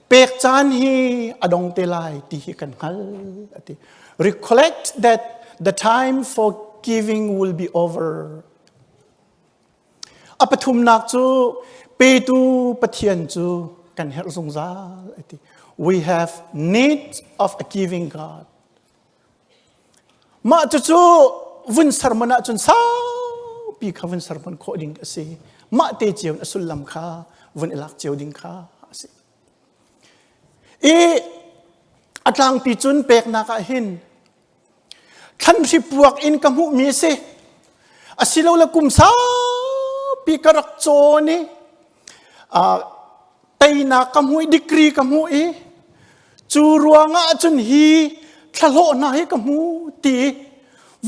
pek caan hi a dong te lai ti hi kan hngal a ti. Recollect that the time for giving will be over. A pathumnak cu petu Pathian cu kan herh zungzal a ti. We have need of a giving God. Mah cucu vun sermon ahcun saupi kha vun sermon khawh ding a si. Mah te cio in a sullam kha vun i lak cio ding kha a si. I a tlangpi cun peknak ah hin thlanhri puak in ka hmuhmi a si. Asilole kum saupi ka rak cawn i teinak ka hmuh i degree ka hmuh i cu ruangah cun hi thlahlawh hna hi ka hmu ti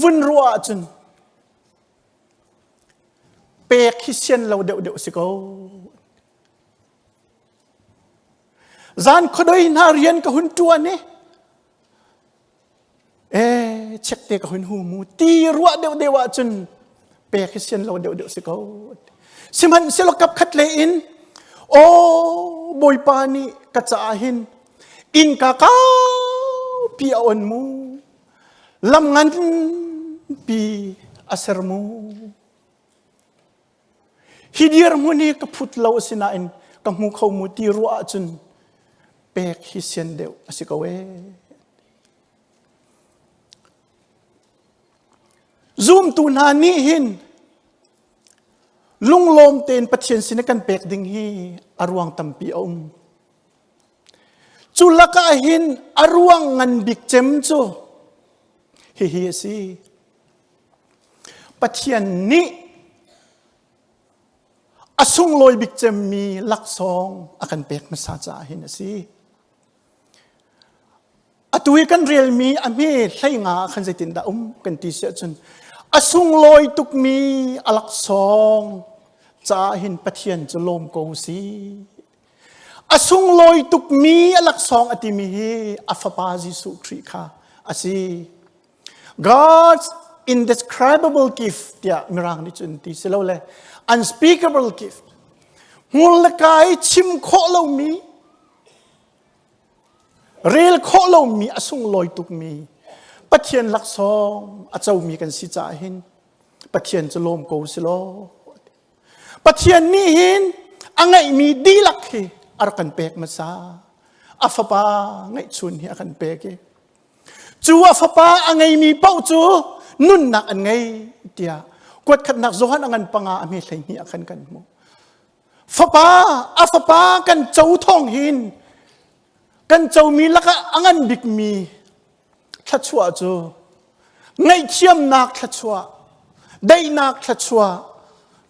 vun ruah ahcun pek hi sian lo deuh deuh si ko. Zan khuadei hna rian ka hun ṭuan i Eh, chekte ka hun hu mu ti ruah deuh deuh ahcun pek hi sian lo deuh deuh si ko. Sihmanhsehlaw kap khat le in aw Bawipa nih ka caah hin innka kaupi a on mu lam nganpi a ser mu hi dirhmun hi ka phut lo asinain ka hmu kho mu ti ruah ahcun pek hi sian deuh a si ko ee. Zumtu hna nih hin lunglawm tein Pathian sin kan pek ding hi a ruang tampi a um. Cu lakah hin a ruang ngan bik cem cu hihi a si. Pathian nih a sunglawi bik cemmi laksawng a kan pek hmasa caah hin a si. Atu i kan relmi a hme hlei nga ah khan zeitindah um kan ti si ahcun a sunglawi tukmi a laksawng caah hin Pathian cu lawm ko si. A sunglawi tukmi a laksawng a timi hi a fapa Jesuh Khrih kha a si. God's indescribable gift tiah mirang nih cun ti si lo le unspeakable gift hmur le ka i chim khawh lomi rel khawh lomi a sunglawi tukmi Pathian laksawng a comi kan si caah hin Pathian cu lawm ko si law Pathian nih hin a ngeihmi dihlak hi a rak kan pek hmasa a fapa ngeihchun hi a kan pek i Cu a fapa a ngeimi paoh cu nunnak an ngei tiah kuatkhatnak Johan a ngan panga a hme 12 ah khan kan hmuh. Fapa a fapa kan co thawng hin kan comi lakah a ngan bikmi thluachuah cu ngaihthiamnak thluachuah, daihnak thluachuah,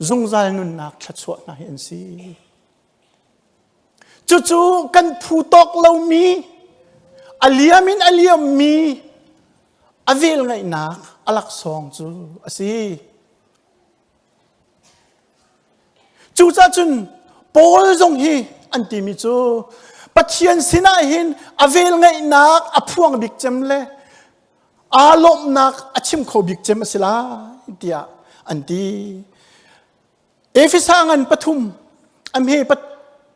zungzal nunnak thluachuah hna hi an si. Cucu kan phu tawk lomi, a liam in a liammi a velngeihnak a laksawng cu a si. Cucaah cun Paul zong hi an timi cu Pathian sinah hin a velngeihnak a phuang bik cem le aa lawmhnak a chim kho bik cem a si lai tiah an ti. Efesa ngan pathum a hme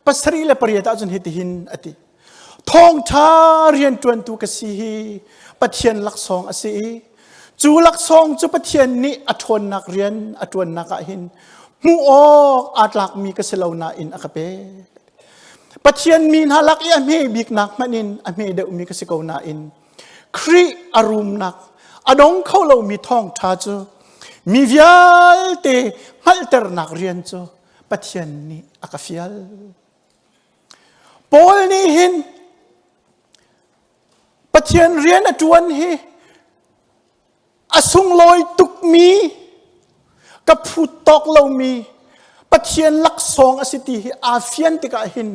pasarih le pariat ahcun hitihin a ti. Thawngṭha rianṭuantu ka si hi Pathian laksawng a si i cu laksawng cu Pathian nih a ṭhawnnak rian a ṭuannak ah hin hmuh awk aa tlakmi ka si lo nain a ka pek. Pathian mi hna lak i a hme biknak hmanh in a hme deuhmi ka si ko nain Khrih a rumnak a dong kho lomi thawngṭha cu mi vialte hngalhternak rian cu Pathian nih a ka fial. Paul nih hin Pathian rian a ṭuan hi a sunglawi tukmi ka phut tawk lomi Pathian laksawng a si ti hi aa fian tikah hin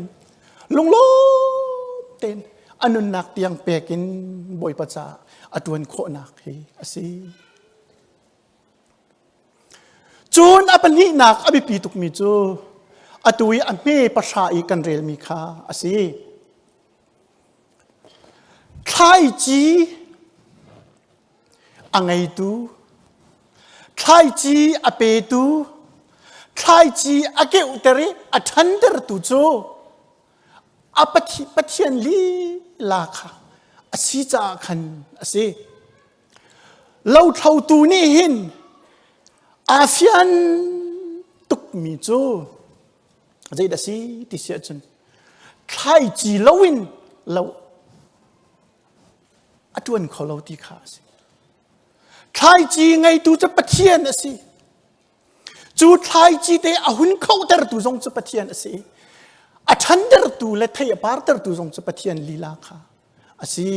lunglawm tein a nunnak tiang pek in Bawipa caah a ṭuan khawhnak hi a si. Cun a pahnihnak a biapi tukmi cu atu i a hme pahra i kan relmi kha a si. Thlaici a ngeitu, thlaici a petu, thlaici a keuhter i a ṭhantertu cu a Pathian lila kha a si caah khan a si. Lothlotu nih hin aa fian tukmi cu zeidah si ti si ahcun thlaici loin lo a ṭuan kho lo ti kha a si. Thlaici ngeitu cu Pathian a si. Cu thlaici te a hun khohtertu zong cu Pathian a si. A ṭhantertu le thei a partertu zong cu Pathian lila kha a si.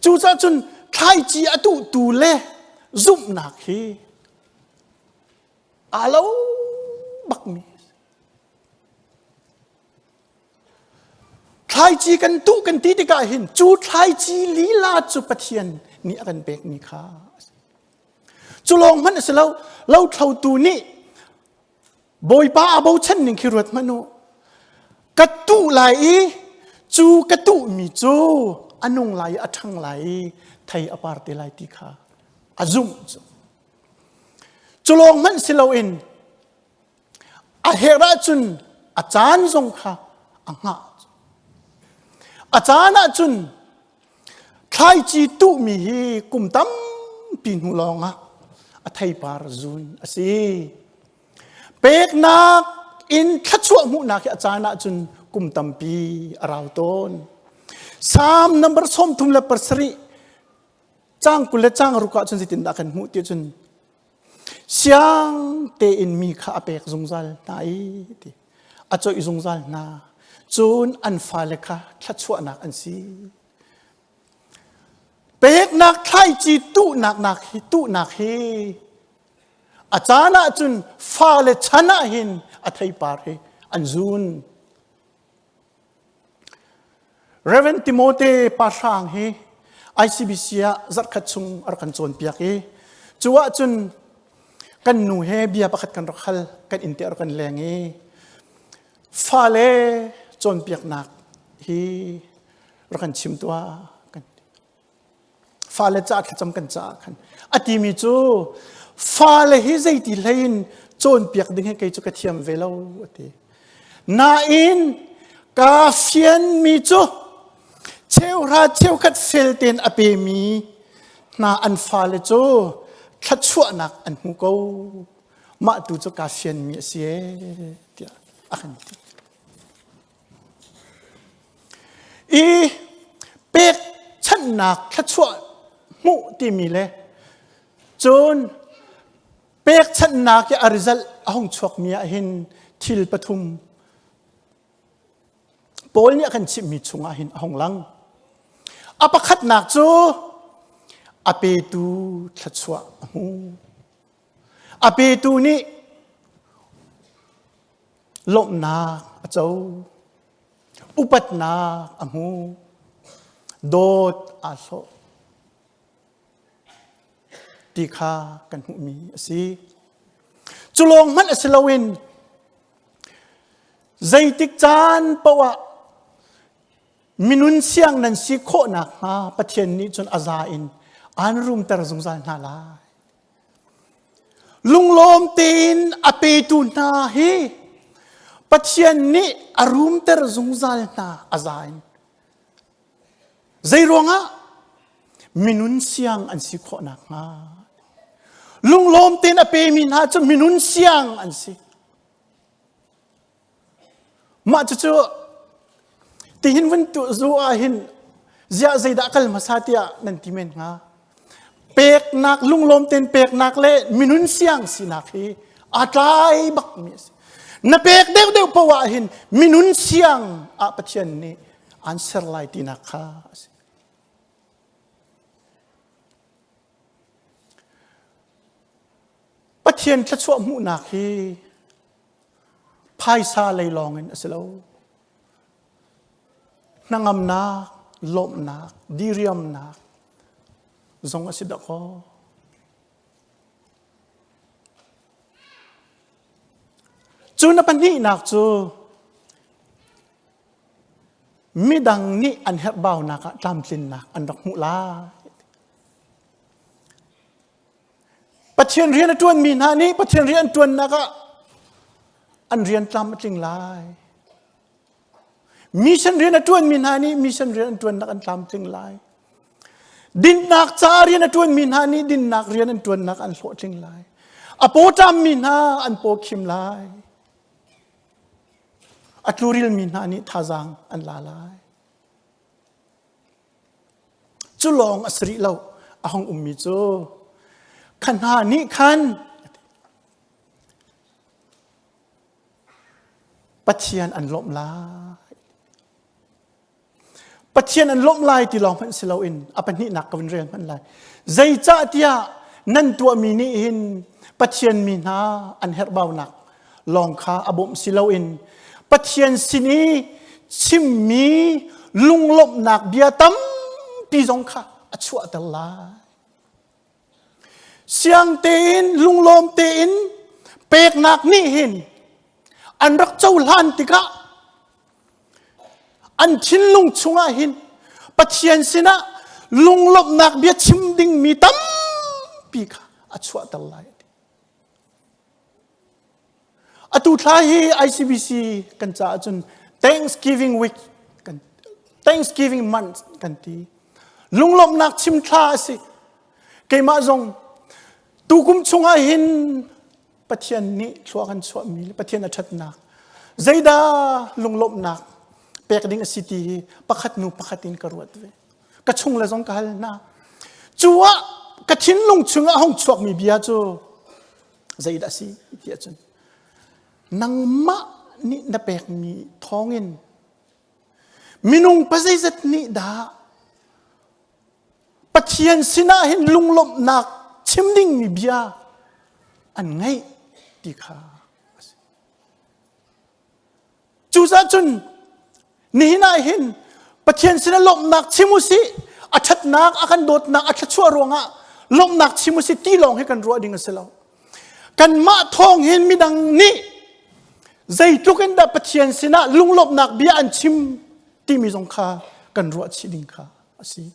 Cucaah cun thlaici a tuhtu le zumhnak hi aa lo bakmi Thlaici kan tuh kan ti tikah hin cu thlaici lila cu Pathian nih a kan pekmi kha a si. Cu lawng hmanh a si lo, lothlotu nih Bawipa a bochan ning khi ruat hmanh u. Ka tuh lai i cu ka tuhmi cu a nung lai i a ṭhang lai i thei a par te lai ti kha a zumh cu. Cu lawng hmanh si loin a herh ahcun a caan zong kha a hngah. A caan ahcun Thlaici tuhmi hi kum tampi hnu lawngah a theipar zun a si. Peknak in thluachuah hmuhnak hi a caan ahcun kum tampi a rau tawn. Psalm number 37 cang 20 le cang ruk ahcun zeitindah kan hmuh ti cun siang tein mi kha a pek zungzal hna i ti a coih zungzal hna cun an fale kha thluachuahnak an si peknak thlaici tuhnak nak hi tuhnak hi a caan ah cun fale chan ah hin a theipar hi an zun Reverend Timote Pahrang hi ICBC ah zarhkhat chung a rak kan cawnpiak i cu ahcun kan nu he bia pakhat kan rak hal kan inn te a rak kan leng i fale cawnpiaknak hi rak kan chim tuah kan ti. Fale caah thlacam kan caah khan a timi cu fale hi zeiti hlei in cawnpiak ding hi kei cu ka thiam ve lo a ti. Nain kaa fianmi cu cheuhra cheukhat fel tein a pemi hna an fale cu thluachuahnak an hmu ko. Mah tu cu kaa fianmi a si ee tiah a kan ti. I pekchanhnak thluachuah hmuh timi le cun pekchanhnak i a result a hung chuakmi ah hin thil pathum Paul nih a kan chimhmi chungah hin a hung lang. A pakhatnak cu a petu thluachuah a hmu. A petu nih lawmhnak a co. Upatnak a hmu. Dawt aa hlawh ti kha kan hmuhmi a si. Cu lawng hmanh a si loin zeitik caan paoh ah minun siang nan si khawh nakhnga Pathian nih cun a za in aan rumter zungzal hna lai. Lunglawm tein a petu hna hi Pathian nih a rumter zungzal hna a za in. Zeiruangah? Minun siang an si khawh nakhnga. Lunglawm tein a pemi hna cu minun siang an si. Mah cucu tihin vun tu zu ah hin ziah zeidah kal hmasa tiah nan ti men hnga. Peknak lunglawm tein peknak le minun siang sinak hi aa tlai bakmi a si. Na pek deuhdeuh poah ah hin minun siang ah Pathian nih aan ser lai tinak kha a si. Pathian thluachuah hmuhnak hi Phaisa lei lawngin a si lo. Hnangamnak, lawmhnak, diriamnak zong a si dahkaw. Cu na pahnihnak cu midang nih an herhbaunak ah tlamtlinnak an rak hmuh lai. Pathian rian a ṭuanmi hna nih Pathian rian an ṭuannak ah an rian tlam a tling lai. Mission rian a ṭuanmi hna nih mission rian an ṭuannak an tlamtling lai. Dinnak ca rian a ṭuanmi hna nih dinnak rian an ṭuannak an hlawhtling lai. A pawṭammi hna an paw khim lai. A tlurilmi hna nih thazaang an la lai. Cu lawng a si rih lo. A hung ummi cu kha hna nih khan Pathian an lawmh lai. Pathian an lawmh lai ti lawng hmanh si loin a pahnihnak ka vun rel hmanh lai. Zeicahtiah nan tuahmi nih hin Pathian mi hna an herhbaunak lawng kha a bawmh si loin Pathian sin i chimmi lunglawmhnak bia tampi zong kha a chuahter lai. Siang tein lunglawm tein peknak nih hin an rak cohlan tikah an thinlung chungah hin Pathian sinah lunglawmhnak bia chim dingmi tampi kha a chuahter lai. Atu thla hi ICBC kan caah cun Thanksgiving week kan Thanksgiving month kan ti. Lunglawmhnak chim thla a si. Keimah zong tukum chungah hin Pathian nih thlua kan chuahmi le Pathian a ṭhatnak zeidah lunglawmhnak pek ding a si ti hi pakhat nu pakhat in ka ruat ve. Ka chung le zong ka hal hna. Cu ah ka thinlung chungah hong chuakmi bia cu zeidah a si ti ahcun nangmah nih na pekmi thawngin minung pazeizat nih dah Pathian sinah hin lunglawmhnak chim dingmi bia an ngeih ti kha a si. Cucaah cun nihin ah hin Pathian sinah lawmhnak chim u sih, a ṭhatnak, a kan dawtnak, a thluachuah ruangah lawmhnak chim u sih ti lawng hi kan ruah ding a si lo. Kanmah thawng hin midang nih zeitluk in dah Pathian sinah lunglawmhnak bia an chim timi zong kha kan ruah chih ding kha a si.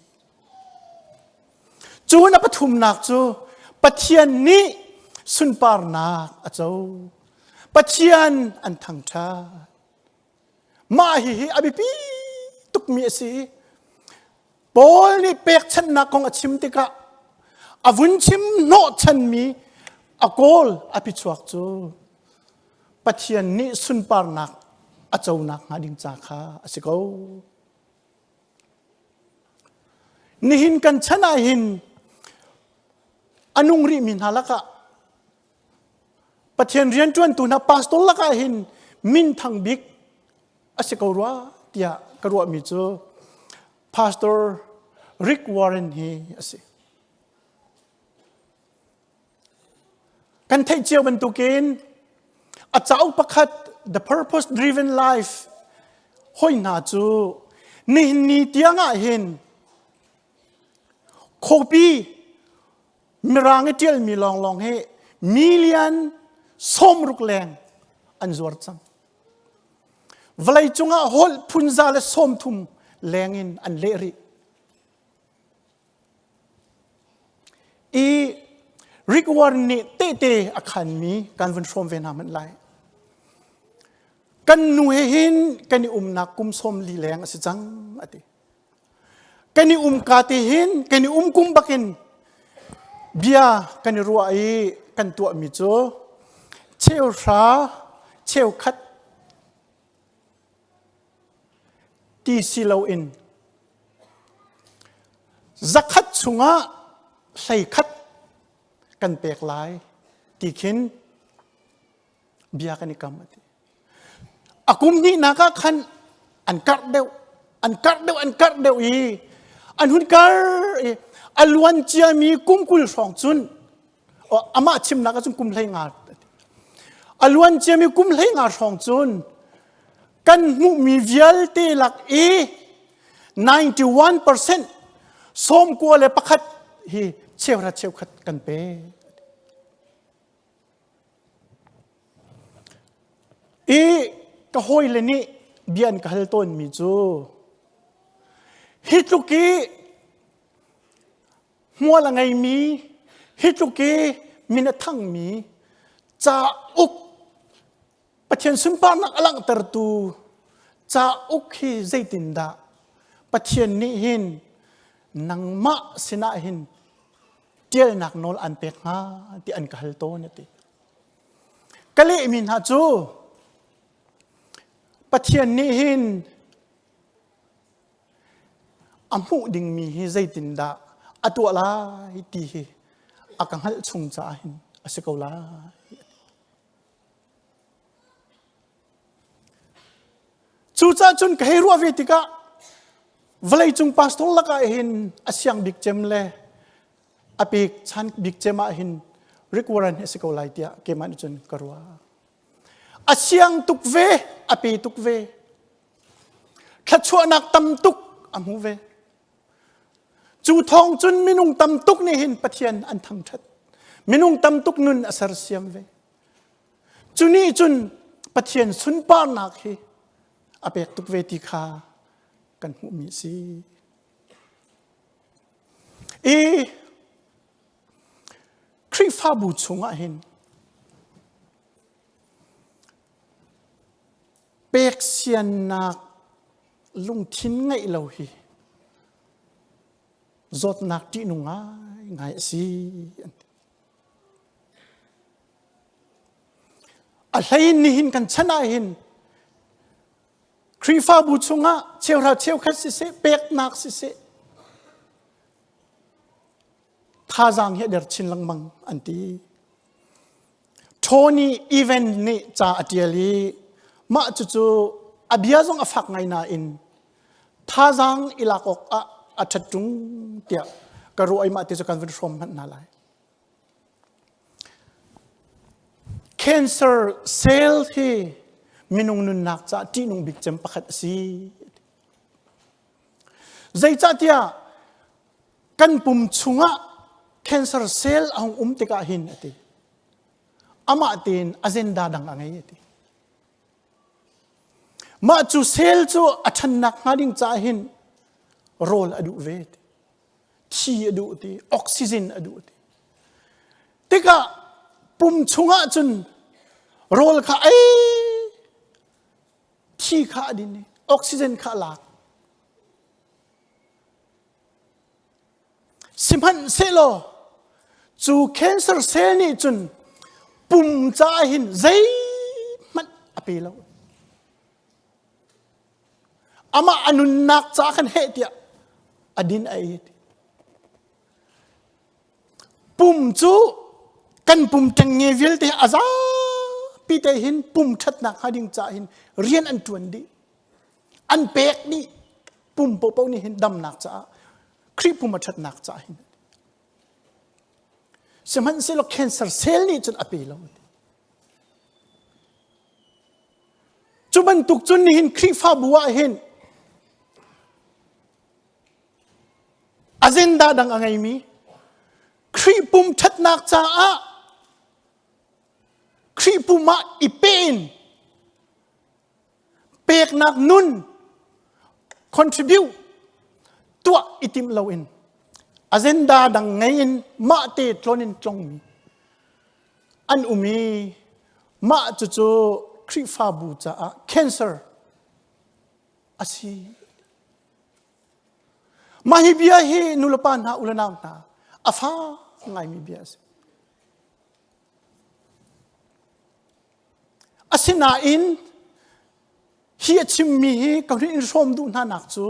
Cun a pathumnak cu Pathian nih sunparnak a co. Pathian an thangṭhat. Mah hihi a biapi tukmi a si. Paul nih pekchanhnak kong a chim tikah a vun chim hnawhchanmi a kawl a pichuak cu Pathian nih sunparnak a conak hnga ding ca kha a si ko. Nihin kan chan ah hin a nung rihmi hna lakah Pathian rianṭuantu hna pastor lakah hin minthang bik a si ko rua tiah ka ruahmi cu Pastor Rick Warren hi a si. Kan theih cio bantukin a cauk pakhat The Purpose Driven Life hoi hna cu nihin ni tiang ah hin khuapi mirang i ṭialmi lawnglawng hi million 60 leng an zuar cang. Vawlei cungah holh phunza le 30 leng in an leh rih. I Rick Warren nih tehte a khanmi kan vun hrawm ve hna hmanh lai. Kan nu he hin kan i umnak kum 40 leng a si cang a ti. Kan i um ka te hin kan i um kum bakin bia kan i ruah i kan tuahmi cu cheuhra cheukhat ti si loin zakhat chungah 11 kan pek lai ti khin bia kan i kam a ti. A kum hnihnak ah khan an karh deuh, an karh deuh, an karh deuh i an hun kar i a luan ciami kum 20 hrawng cun amah chimnak ah cun kum 15 a luan ciami kum 15 hrawng cun kan hmuhmi vialte lak i 91% 91 hi cheuhra cheukhat kan pe. I ka hawile nih bia an ka hal tawnmi cu hi tluk i hmual a ngeimi hi tluk i min a thangmi cauk Pathian sunparnak a langhtertu cauk hi zeitindah Pathian nih hin nangmah sinah hin ṭialnak nawl an pek hnga ti an ka hal tawn a ti. Ka lehmi hna cu Pathian nih hin a hmuh dingmi hi zeitindah a tuah lai ti hi a ka hngalh chung caah hin a si ko lai. Cucaah cun ka hei ruah ve tikah vawleicung pastor lakah hin a siang bik cem le a pek chan bik cem ah hin Rick Warren hi a si ko lai tiah keimah nih cun ka ruah. A siang tuk ve, a pe tuk ve. Thluachuahnak tam tuk a hmu ve. Cu thawng cun minung tam tuk nih hin Pathian an thangṭhat. Minung tam tuk nun a sersiam ve. Cu nih cun Pathian sunparnak hi a pek tuk ve ti kha kan hmuhmi a si. I Khrihfabu chungah hin peksiannak lungthin ngeih lo hi zawtnak ṭihnung ngaingai a si. A hlei in nihin kan chan ah hin Khrihfabu chungah cheuhra cheukhat siseh peknak siseh thazaang hi a der chin lengmang an ti. Tony Evans nih ca a ṭial i mah cucu a bia zong a fak ngai nain thazaang i lak awk ah a ṭhat ṭung tiah ka ruah i mah ti cu kan vun hrawm hmanh hna lai. Cancer cell hi minung nunnak caah ṭihnung bik cem pakhat a si. Zeicahtiah kan pum chungah cancer cell a hung um tikah hin a ti. Amah tein agenda dang a ngei a ti. Mah cu cell cu a ṭhannak hnga ding caah hin rawl a duh ve ti. Thi a duh ti, oxygen a duh ti. Tikah pum chungah cun rawl kha ei thi kha a din i oxygen kha a lak. Sihmanhsehlaw cu cancer cell nih cun pum caah hin zeihmanh a pe lo. Amah a nunnak ca khan heh tiah a din a ei. Pum cu kan pum ṭengnge vialte a zapi te hin pum ṭhatnak hnga ding caah hin rian an ṭuan dih. An pek dih. Pum paohpaoh nih hin damnak caah Khrih pum a ṭhatnak caah hin. Sihmanhsehlaw cancer cell nih cun a pe lo. Cu bantuk cun nihin Khrihfabu ah hin agenda dang a ngeimi Khrih pum ṭhatnak caah Khrih pum ah i pe in peknak nun contribute tuah i timh loin agenda dang ngei in mah te tlon in tlongmi an um i mah cucu Khrihfabu caah cancer a si. Mah hi bia hi nulepa hna ulenau hna a fak ngaimi bia a si. Asinain hi a chimmi hi ka hun in hrawm duh hna nak cu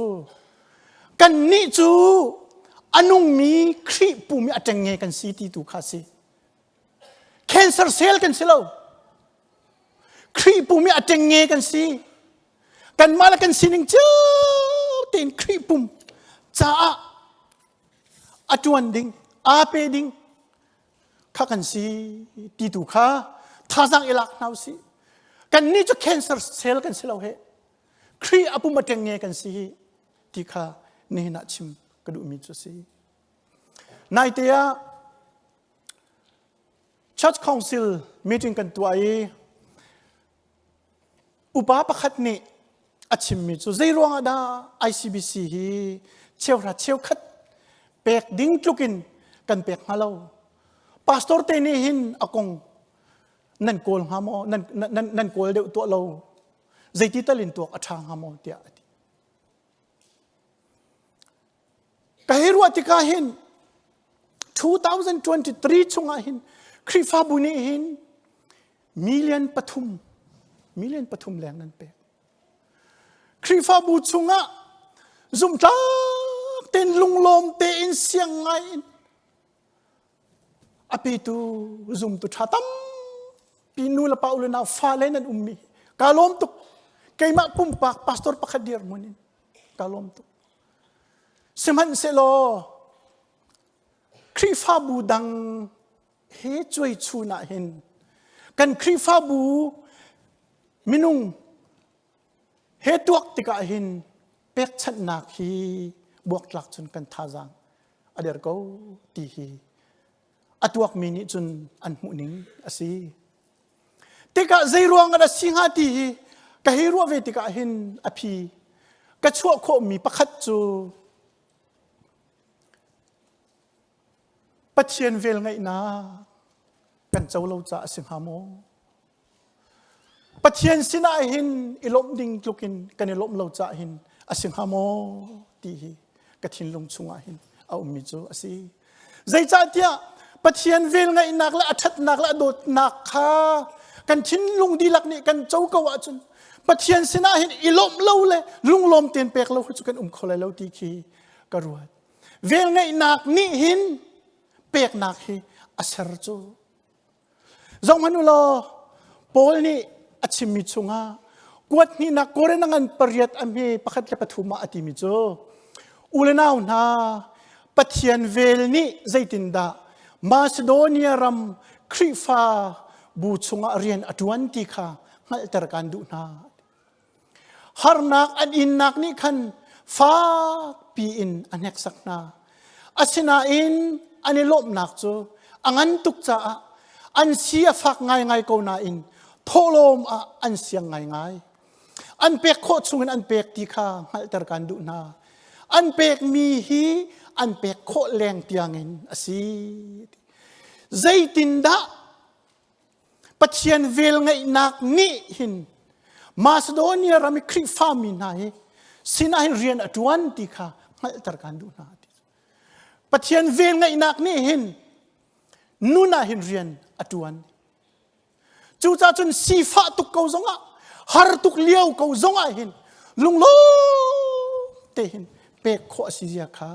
kannih cu a nungmi Khrih pum i a ṭengnge kan si ti tu kha a si. Cancer cell kan si lo. Khrih pum i a ṭengnge kan si. Kanmah le kan sining cio tein Khrih pum caah a ṭuan ding, aa pe ding kha kan si ti tu kha thazaang i lak hna usih. Kannih cu cancer cell kan si lo he. Khrih a pum a ṭengnge kan si ti kha nihin ah chim ka duhmi cu a si. Naite ah Church Council meeting kan tuah i. Upa pakhat nih a chimmi cu zei ruangah dah ICBC hi cheuhra cheukhat pek ding tlukin kan pek hnga lo. Pastor te nih hin a kong nan kawl hnga maw nan, nan, nan kawl deuh tuah lo zeiti tal in tuak a ṭha hnga maw tiah a ti. Ka hei ruah tikah hin 2023 chungah hin Khrihfabu nih hin million pathum million pathum leng nan pek. Khrihfabu chungah zumhtlak tein lunglawm tein siang ngai in a petu zumtu ṭha tampi nu le pa u le nau fale nan ummi kaa lawm tuk. Keimah pumpak pastor pakhat dirhmun in kaa lawm tuk. Sihmanhsehlaw Khrihfabu dang he cuai chun ah hin kan Khrihfabu minung he tuak tikah hin pekchanhnak hi buaktlak cun kan thazaang a der ko ti hi a tuakmi nih cun an hmuhning a si. Tikah zei ruang ah si hnga ti hi ka hei ruah ve tikah hin a phi ka chuah khawhmi pakhat cu Pathian velngeihnak kan co lo caah a si hnga maw? Pathian sinah hin i lawmh ding tlukin kan i lawmh lo caah hin a si hnga maw ti hi ka thinlung chungah hin a ummi cu a si. Zeicahtiah Pathian velngeihnak le a ṭhatnak le a dawtnak kha kan thinlung dihlak nih kan co ko ahcun Pathian sinah hin i lawmh lo le lunglawm tein pek lo cu kan um kho lai lo ti khi ka ruat. Velngeihnak nih hin peknak hi a ser cu. Zohhmanh u law Paul nih a chimmi chungah kuat hnihnak Korin a ngan pariat a hme pakhat le pathum ah a timi cu u le nau hna Pathian vel nih zeitindah Macedonia ram Khrihfa bu chungah rian a ṭuan ti kha hngalhter kaan duh hna. Harnak an innak nih khan fakpi in a hneksak hna. Asinain an i lawmhnak cu a ngan tuk caah an si a fak ngaingai ko nain thawhlawm ah an siang ngaingai. An pek khawh chungin an pek ti kha hngalhter kan duh hna. An pekmi hi an pek khawh leng tiangin a si. Zeitindah Pathian velngeihnak nih hin Macedonia ram i Khrihfami hna hi sinah hin rian a ṭuan ti kha hngalhter kan duh hna ti. Pathian velngeihnak nih hin nun ah hin rian a ṭuan. Cucaah cun sifah tuk ko zongah har tuk lio ko zongah hin lunglawm te hin pek khawh a si zia kha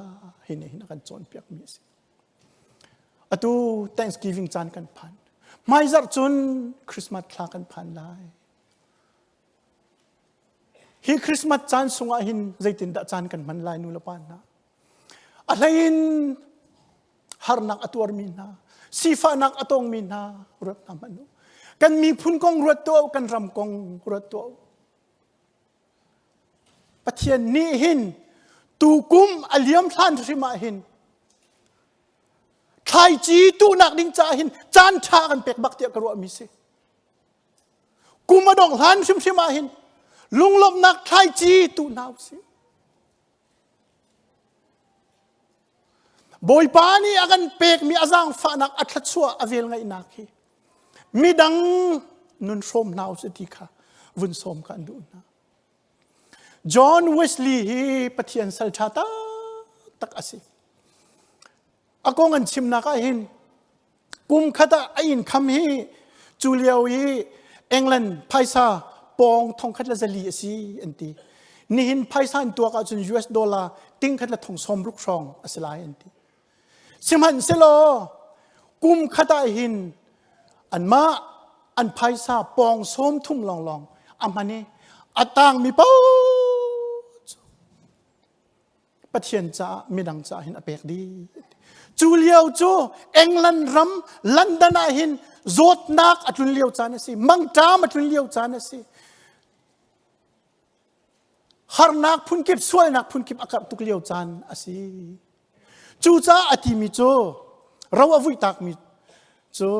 hi nih hin a kan cawnpiakmi a si. Atu Thanksgiving caan kan phan. Hmaizarh cun Christmas thla kan phan lai. Hi Christmas caan sungah hin zeitindah caan kan hman lai nu le pa hna. A hlei in harnak a tuarmi hna, sifahnak a tongmi hna ruat hna hmanh u. Kan miphun kong ruat tuah u, kan ram kong ruat tuah u. Pathian nih hin tukum a liam hlan hrim ah hin thlaici tuhnak ding caah hin caan ṭha kan pek bak tiah ka ruahmi si. Kum a dongh hlan hrimhrim ah hin lunglawmhnak thlaici tuh hna usih. Bawipa nih a kan pekmi a zaangfahnak a thluachuah a velngeihnak hi midang nun hrawm hna usih ti kha vun sawm ka an duh hna. John Wesley hi Pathian sal ṭha taktak a si. A kong an chimnak ah hin kum khat ah a inn kham hi cu lio i England phaisa pawng thongkhat le zali a si an ti. Nihin phaisa an tuak ahcun US dollar tingkhat le thong sawm ruk hrawng a si lai an ti. Sihmanhsehlaw kum khat ah hin anmah an phaisa pawng sawm thum lawnglawng a hman i a tangmi paoh cu Pathian caah midang caah hin a pek dih. Cu lio cu England ram London ah hin zawtnak a tlun lio caan a si, mangṭam a tlun lio caan a si. Harnak phunkip, sualnak phunkip a karh tuk lio caan a si. Cucaah a timi cu ro a vuihtakmi cu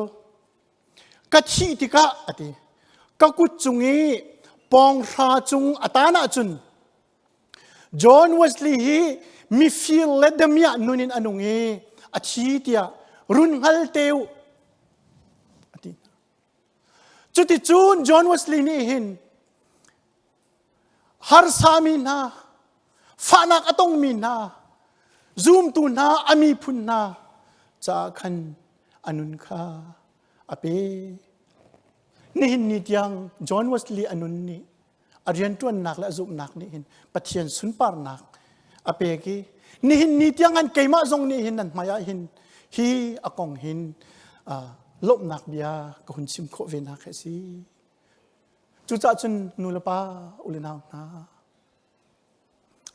ka thih tikah a ti ka kut cung i Pawnghra cung a tan ahcun John Wesley hi mifir le damiah nun in a nung i a thi tiah run hngal te u a ti. Cuticun John Wesley nih hin harsami hna, fahnak a tongmi hna, zumtu hna, a miphun hna caah khan a nun kha a pe. Nihin ni tiang John Wesley a nun nih a rianṭuannak le a zumhnak nih hin Pathian sunparnak a pek i nihin ni tiang an keimah zong nih hin nan hmai ah hin hi a kong hin lawmhnak bia ka hun chim khawh ve nak hi a si. Cucaah cun nu le pa u le nau hna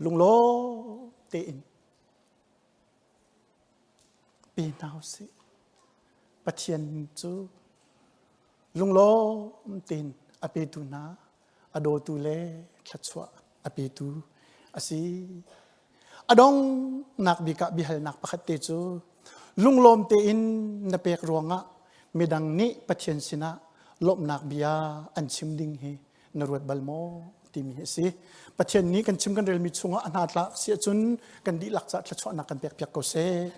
lunglawm tein pe hna usih. Pathian cu lunglawm tein a petu hna, a dawtu le thluachuah a petu a si. A donghnak bik ah biahalnak pakhat te cu lunglawm tein na pek ruangah midang nih Pathian sinah lawmhnak bia an chim ding hi na ruat bal maw timi hi a si. Pathian nih kan chim kan relmi chungah a hna tlak si ahcun kan dihlak caah thluachuahnak kan pek piak ko seh.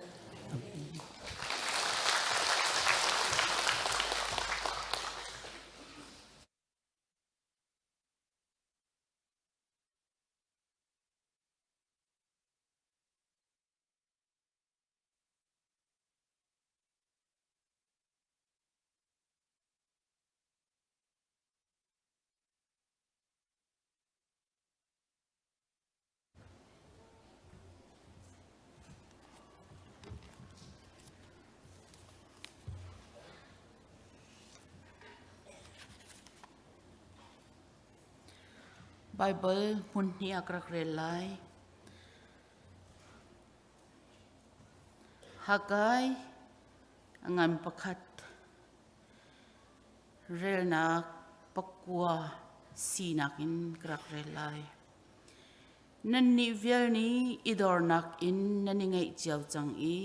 Baibal hmun hnih ah ka rak rel lai. Hakai a ngan pakhat relnak pakua sinak in ka rak rel lai. Nannih vial nih i dornak in nan i ngeih cio cang i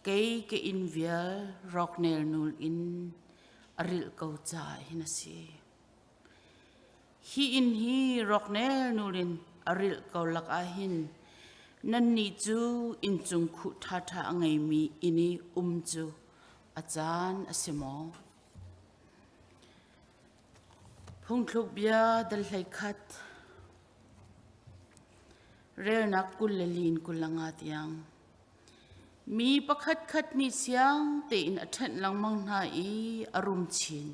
kei ka inn vial rawk nelnul in a rilh ko caah hin a si. Hi inn hi rawk nelnul in a rilh ko lakah hin nannih cu inncung khuh ṭhaṭha a ngeimi inn i um cu a caan a si maw? Phungthluk bia dal 11 relnak 20 in 25 tiang. Mi pakhatkhat nih siang tein a ṭhenh lengmang hna i a rum chin.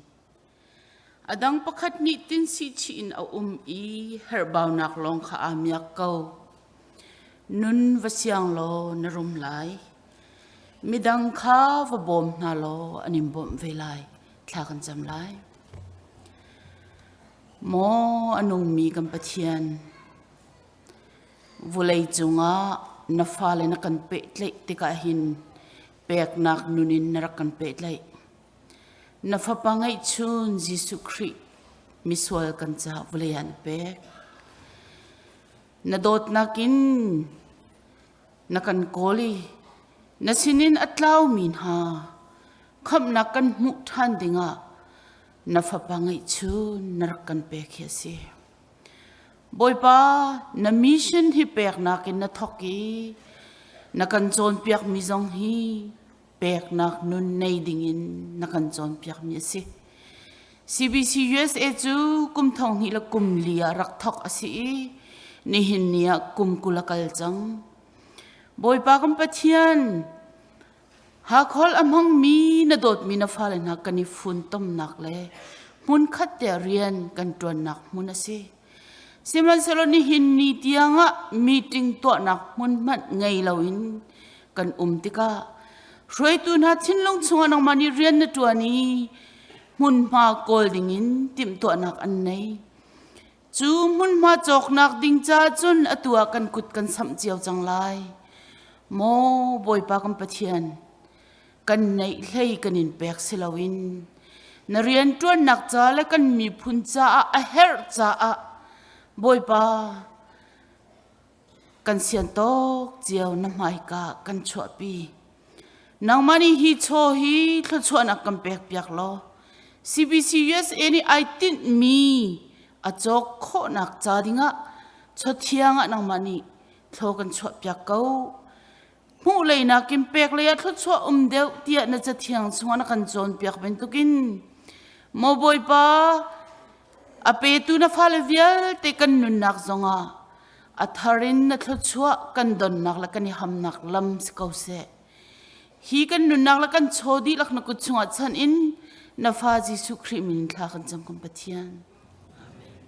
A dang pakhat nih tinsihchih in a um i herhbaunak lawng kha aa miak ko. Nun va siang law na rum lai. Midang kha va bawm hna law an in bawmh ve lai. Thla kan cam lai. Maw a nungmi kan Pathian, vulei cungah na fale na kan pehtlaih tikah hin peknak nun in na rak kan pehtlaih. Na fapa ngeihchun Jesuh Khrih misual kan caah vawlei ah na pek. Na dawtnak in na kan kawl i na sinin a tlaumi hna khamhnak kan hmuh ṭhan dingah na fapa ngeihchun na rak kan pek hi a si. Bawipa, na mission hi peknak in na thawk i na kan cawnpiakmi zong hi peknak nun nei dingin na kan cawnpiakmi a si. CBC USA cu kum thong hnih le kum li ah rak thawk a si i nihin ni ah kum 20 a kal cang. Bawipa kan Pathian, Hakhawl a hmangmi na dawtmi na fale hna kan i funtomnak le hmunkhat te rian kan ṭuannak hmun a si. Sihmanhsehlaw nihin ni tiangah meeting tuahnak hmun hmanh ngei loin kan um tikah hruaitu hna thinlung chungah nangmah nih rian na ṭuan i hmunhma kawl dingin timhtuahnak an nei. Cu hmunhma cawknak ding ca cun atu ah kan kut kan samh cio cang lai. Maw Bawipa kan Pathian, kan neih hlei kan in pek si loin na rianṭuannak ca le kan miphun caah a herh caah Bawipa kan sian tawk cio na hmaika kan chuahpi. Nangmah nih hi chaw hi thluachuahnak kan pekpiak law CBC USA nih ai tinhmi A cawk khawhnak ca dingah chawthiang ah nangmah nih thlaw kan chuahpiak ko. Hmuh lei nakin pek lei ah thluachuah um deuh tiah na cathiang chungah na kan cawnpiak bantukin maw Bawipa a petu na fale vialte kan nunnak zongah a thar in na thluachuah kan donnak le kan i hamnak lam si ko seh. Hi kan nunnak le kan chaw dihlak na kut chungah chanh in na fa Jesuh Khrih min in thla kan cam kan Pathian. Amen.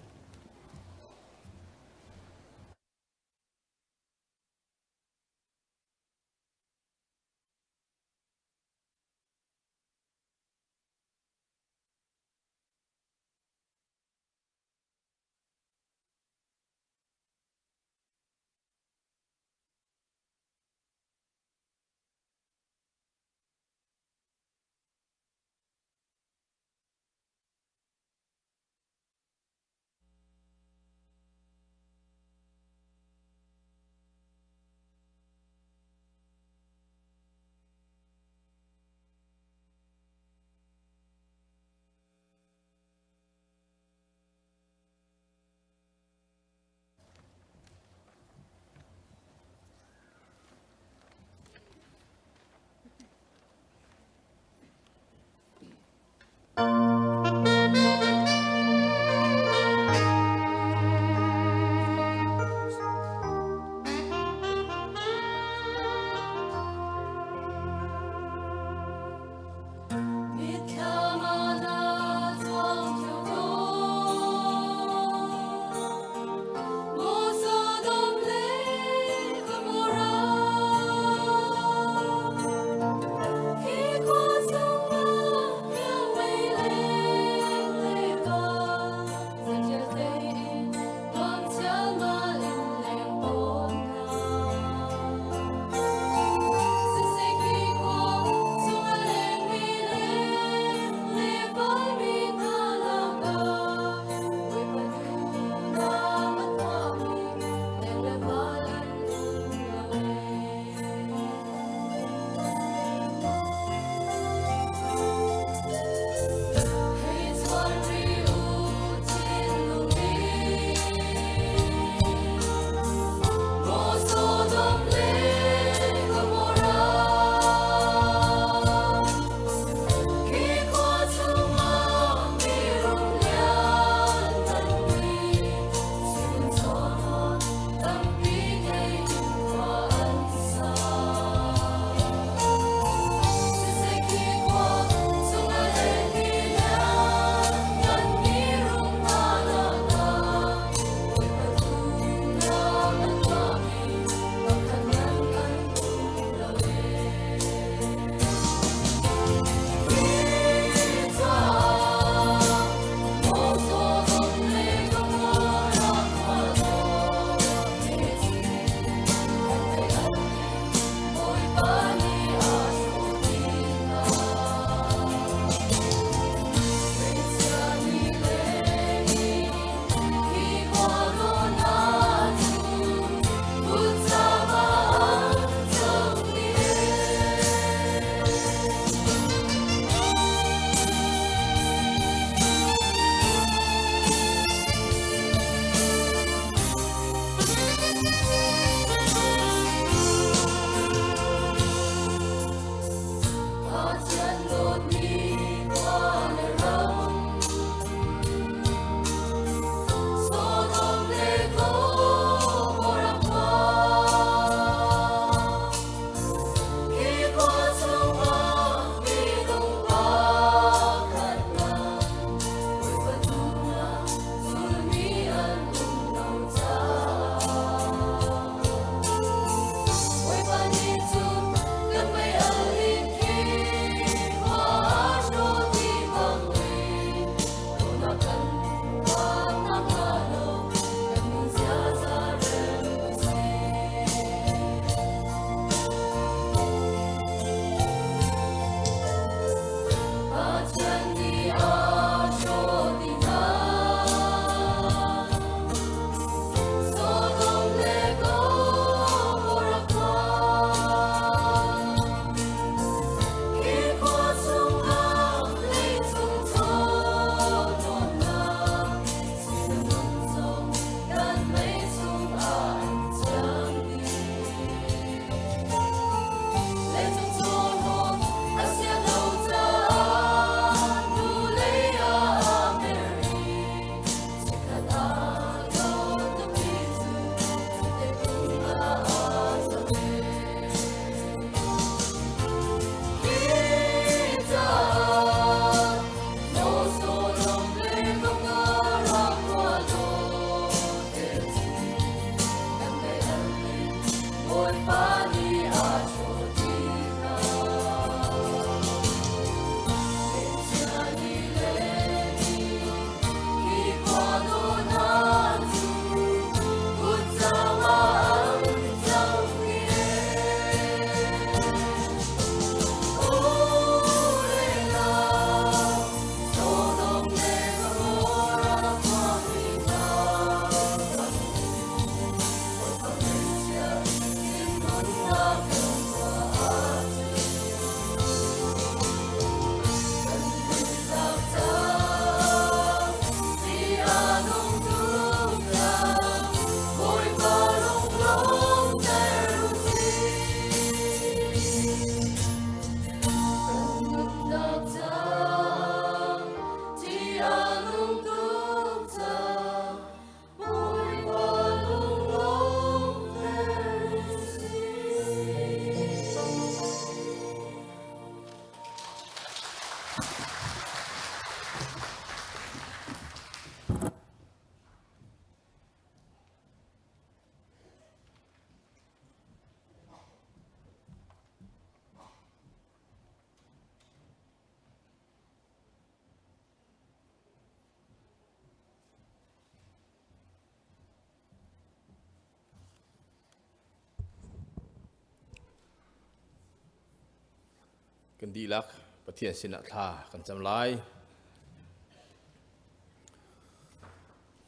Kan dihlak Pathian sinah thla kan cam lai.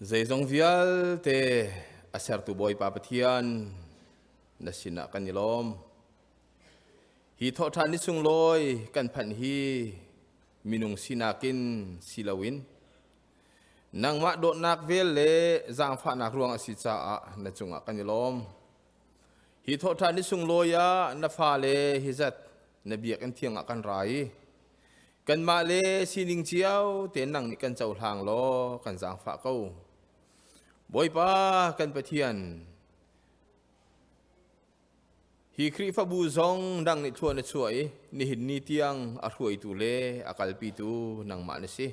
Zeizong vialte a sertu Bawipa Pathian na sinah kan i lawm. Hi thawhṭhan ni sunglawi kan phanh hi minung sinak in si loin nangmah dawtnak vel le zaangfahnak ruang a si caah na cungah kan i lawm. Hi thawhṭhan ni sunglawi ah na fale hi zat na biakinn thiang ah kan ra i kanmah le sining cio tein nang nih kan cohlang law kan zaangfah ko. Bawipa kan Pathian, hi Khrihfabu zong nang nih thlua na chuah i nihin ni tiang a hruaitu le a kalpitu nangmah na si.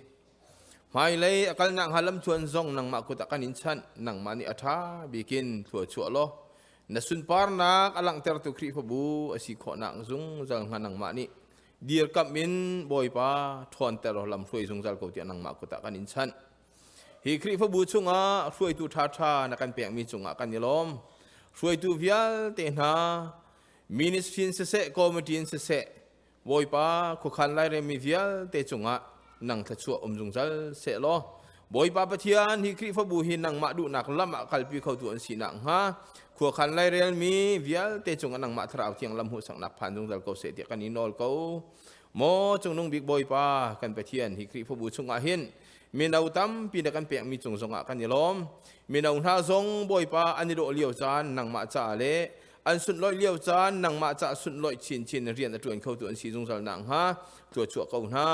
Hmailei a kalnak hnga lamtluan zong nangmah kut ah kan in chanh, nangmah nih a ṭha bikin thlua chuah law na sunparnak a langhtertu Khrihfabu a si khawhnak zungzal hnga nangmah nih dirkamh in Bawipa ṭhawnter lam hruai zungzal ko tiah nangmah kut ah kan in chanh. Hi Khrihfabu chungah hruaitu ṭhaṭha na kan pekmi cungah kan i lawm. Hruaitu vialte hna ministry in siseh, committee in siseh, Bawipa khuakhan lairemmi vialte cungah nang thluachuah um zungzal sehlaw Bawipa Pathian hi Khrihfabu hi nangmah duhnak lam ah kalpi khotu an si nakhnga khuakhan lairelmi vialte cungah nangmah Thlarau Thiang lam hmuhsaknak phan zungzal ko seh tiah kan i nawl ko. Maw cungnung bik Bawipa kan Pathian hi Khrihfabu chungah hin mino tampi na kan pekmi cung zongah kan i lawm. Mino hna zong Bawipa an i dawh lio caan nangmah caah le an sunhlawih lio caan nangmah cah sunhlawih chinchin rian a ṭuan khotu an si zungzal nakhnga thluachuah ko hna.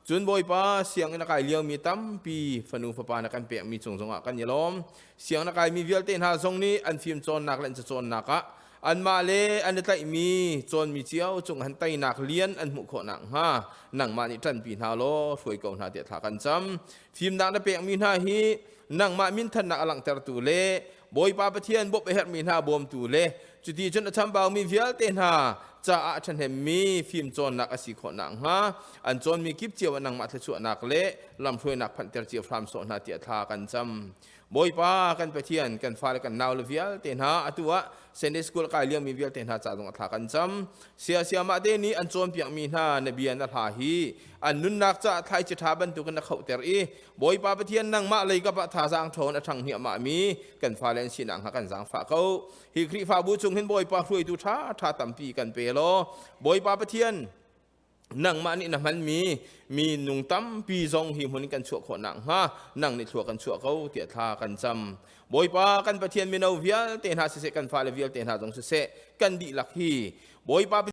Cun Bawipa sianginn a kai liomi tampi fanu fapa na kan pekmi cung zongah kan i lawm. Sianginn a kaimi vialte hna zong nih an fim cawnnak le an cacawnnak ah anmah le an i tlaihmi cawnmi cio cung han teinak lian an hmuh khawh nakhnga nangmah nih ṭanpi hna law hruai ko hna tiah thla kan cam. Fimnak na pekmi hna hi nangmah minthannak a langhtertu le Bawipa Pathian bawmh a herhmi hna bawmtu le cuti cun a chambaumi vialte hna caah a ṭhahnemmi fimcawnnak a si khawh nakhnga an cawnmi kip cio ah nangmah thluachuahnak le lamhruainak phanhter cio hram sawh hna tiah thla kan cam. Bawipa kan Pathian kan fale kan naule vialte hna atu ah Sunday school kai liomi vialte hna ca zong ah thla kan cam. Sia siamah te nih an cawnpiakmi hna na bia na hla hi an nunnak caah thlaici ṭha bantukin na khohter i Bawipa Pathian nangmah lei kap ah thazaang ṭhawn a ṭhang hniahmah mi kan fale an sinak hnga kan zaangfah ko. Hi Khrihfabu chung hin Bawipa hruaitu ṭha ṭha tampi kan pe law Bawipa Pathian nangmah nih na hmanmi mi nung tampi zong hi hmun in kan chuah khawh nakhnga nang nih thlua kan chuah ko tiah thla kan cam. Bawipa kan Pathian mino vialte hna siseh kan fale vialte hna zong siseh kan dihlak hi Bawipa.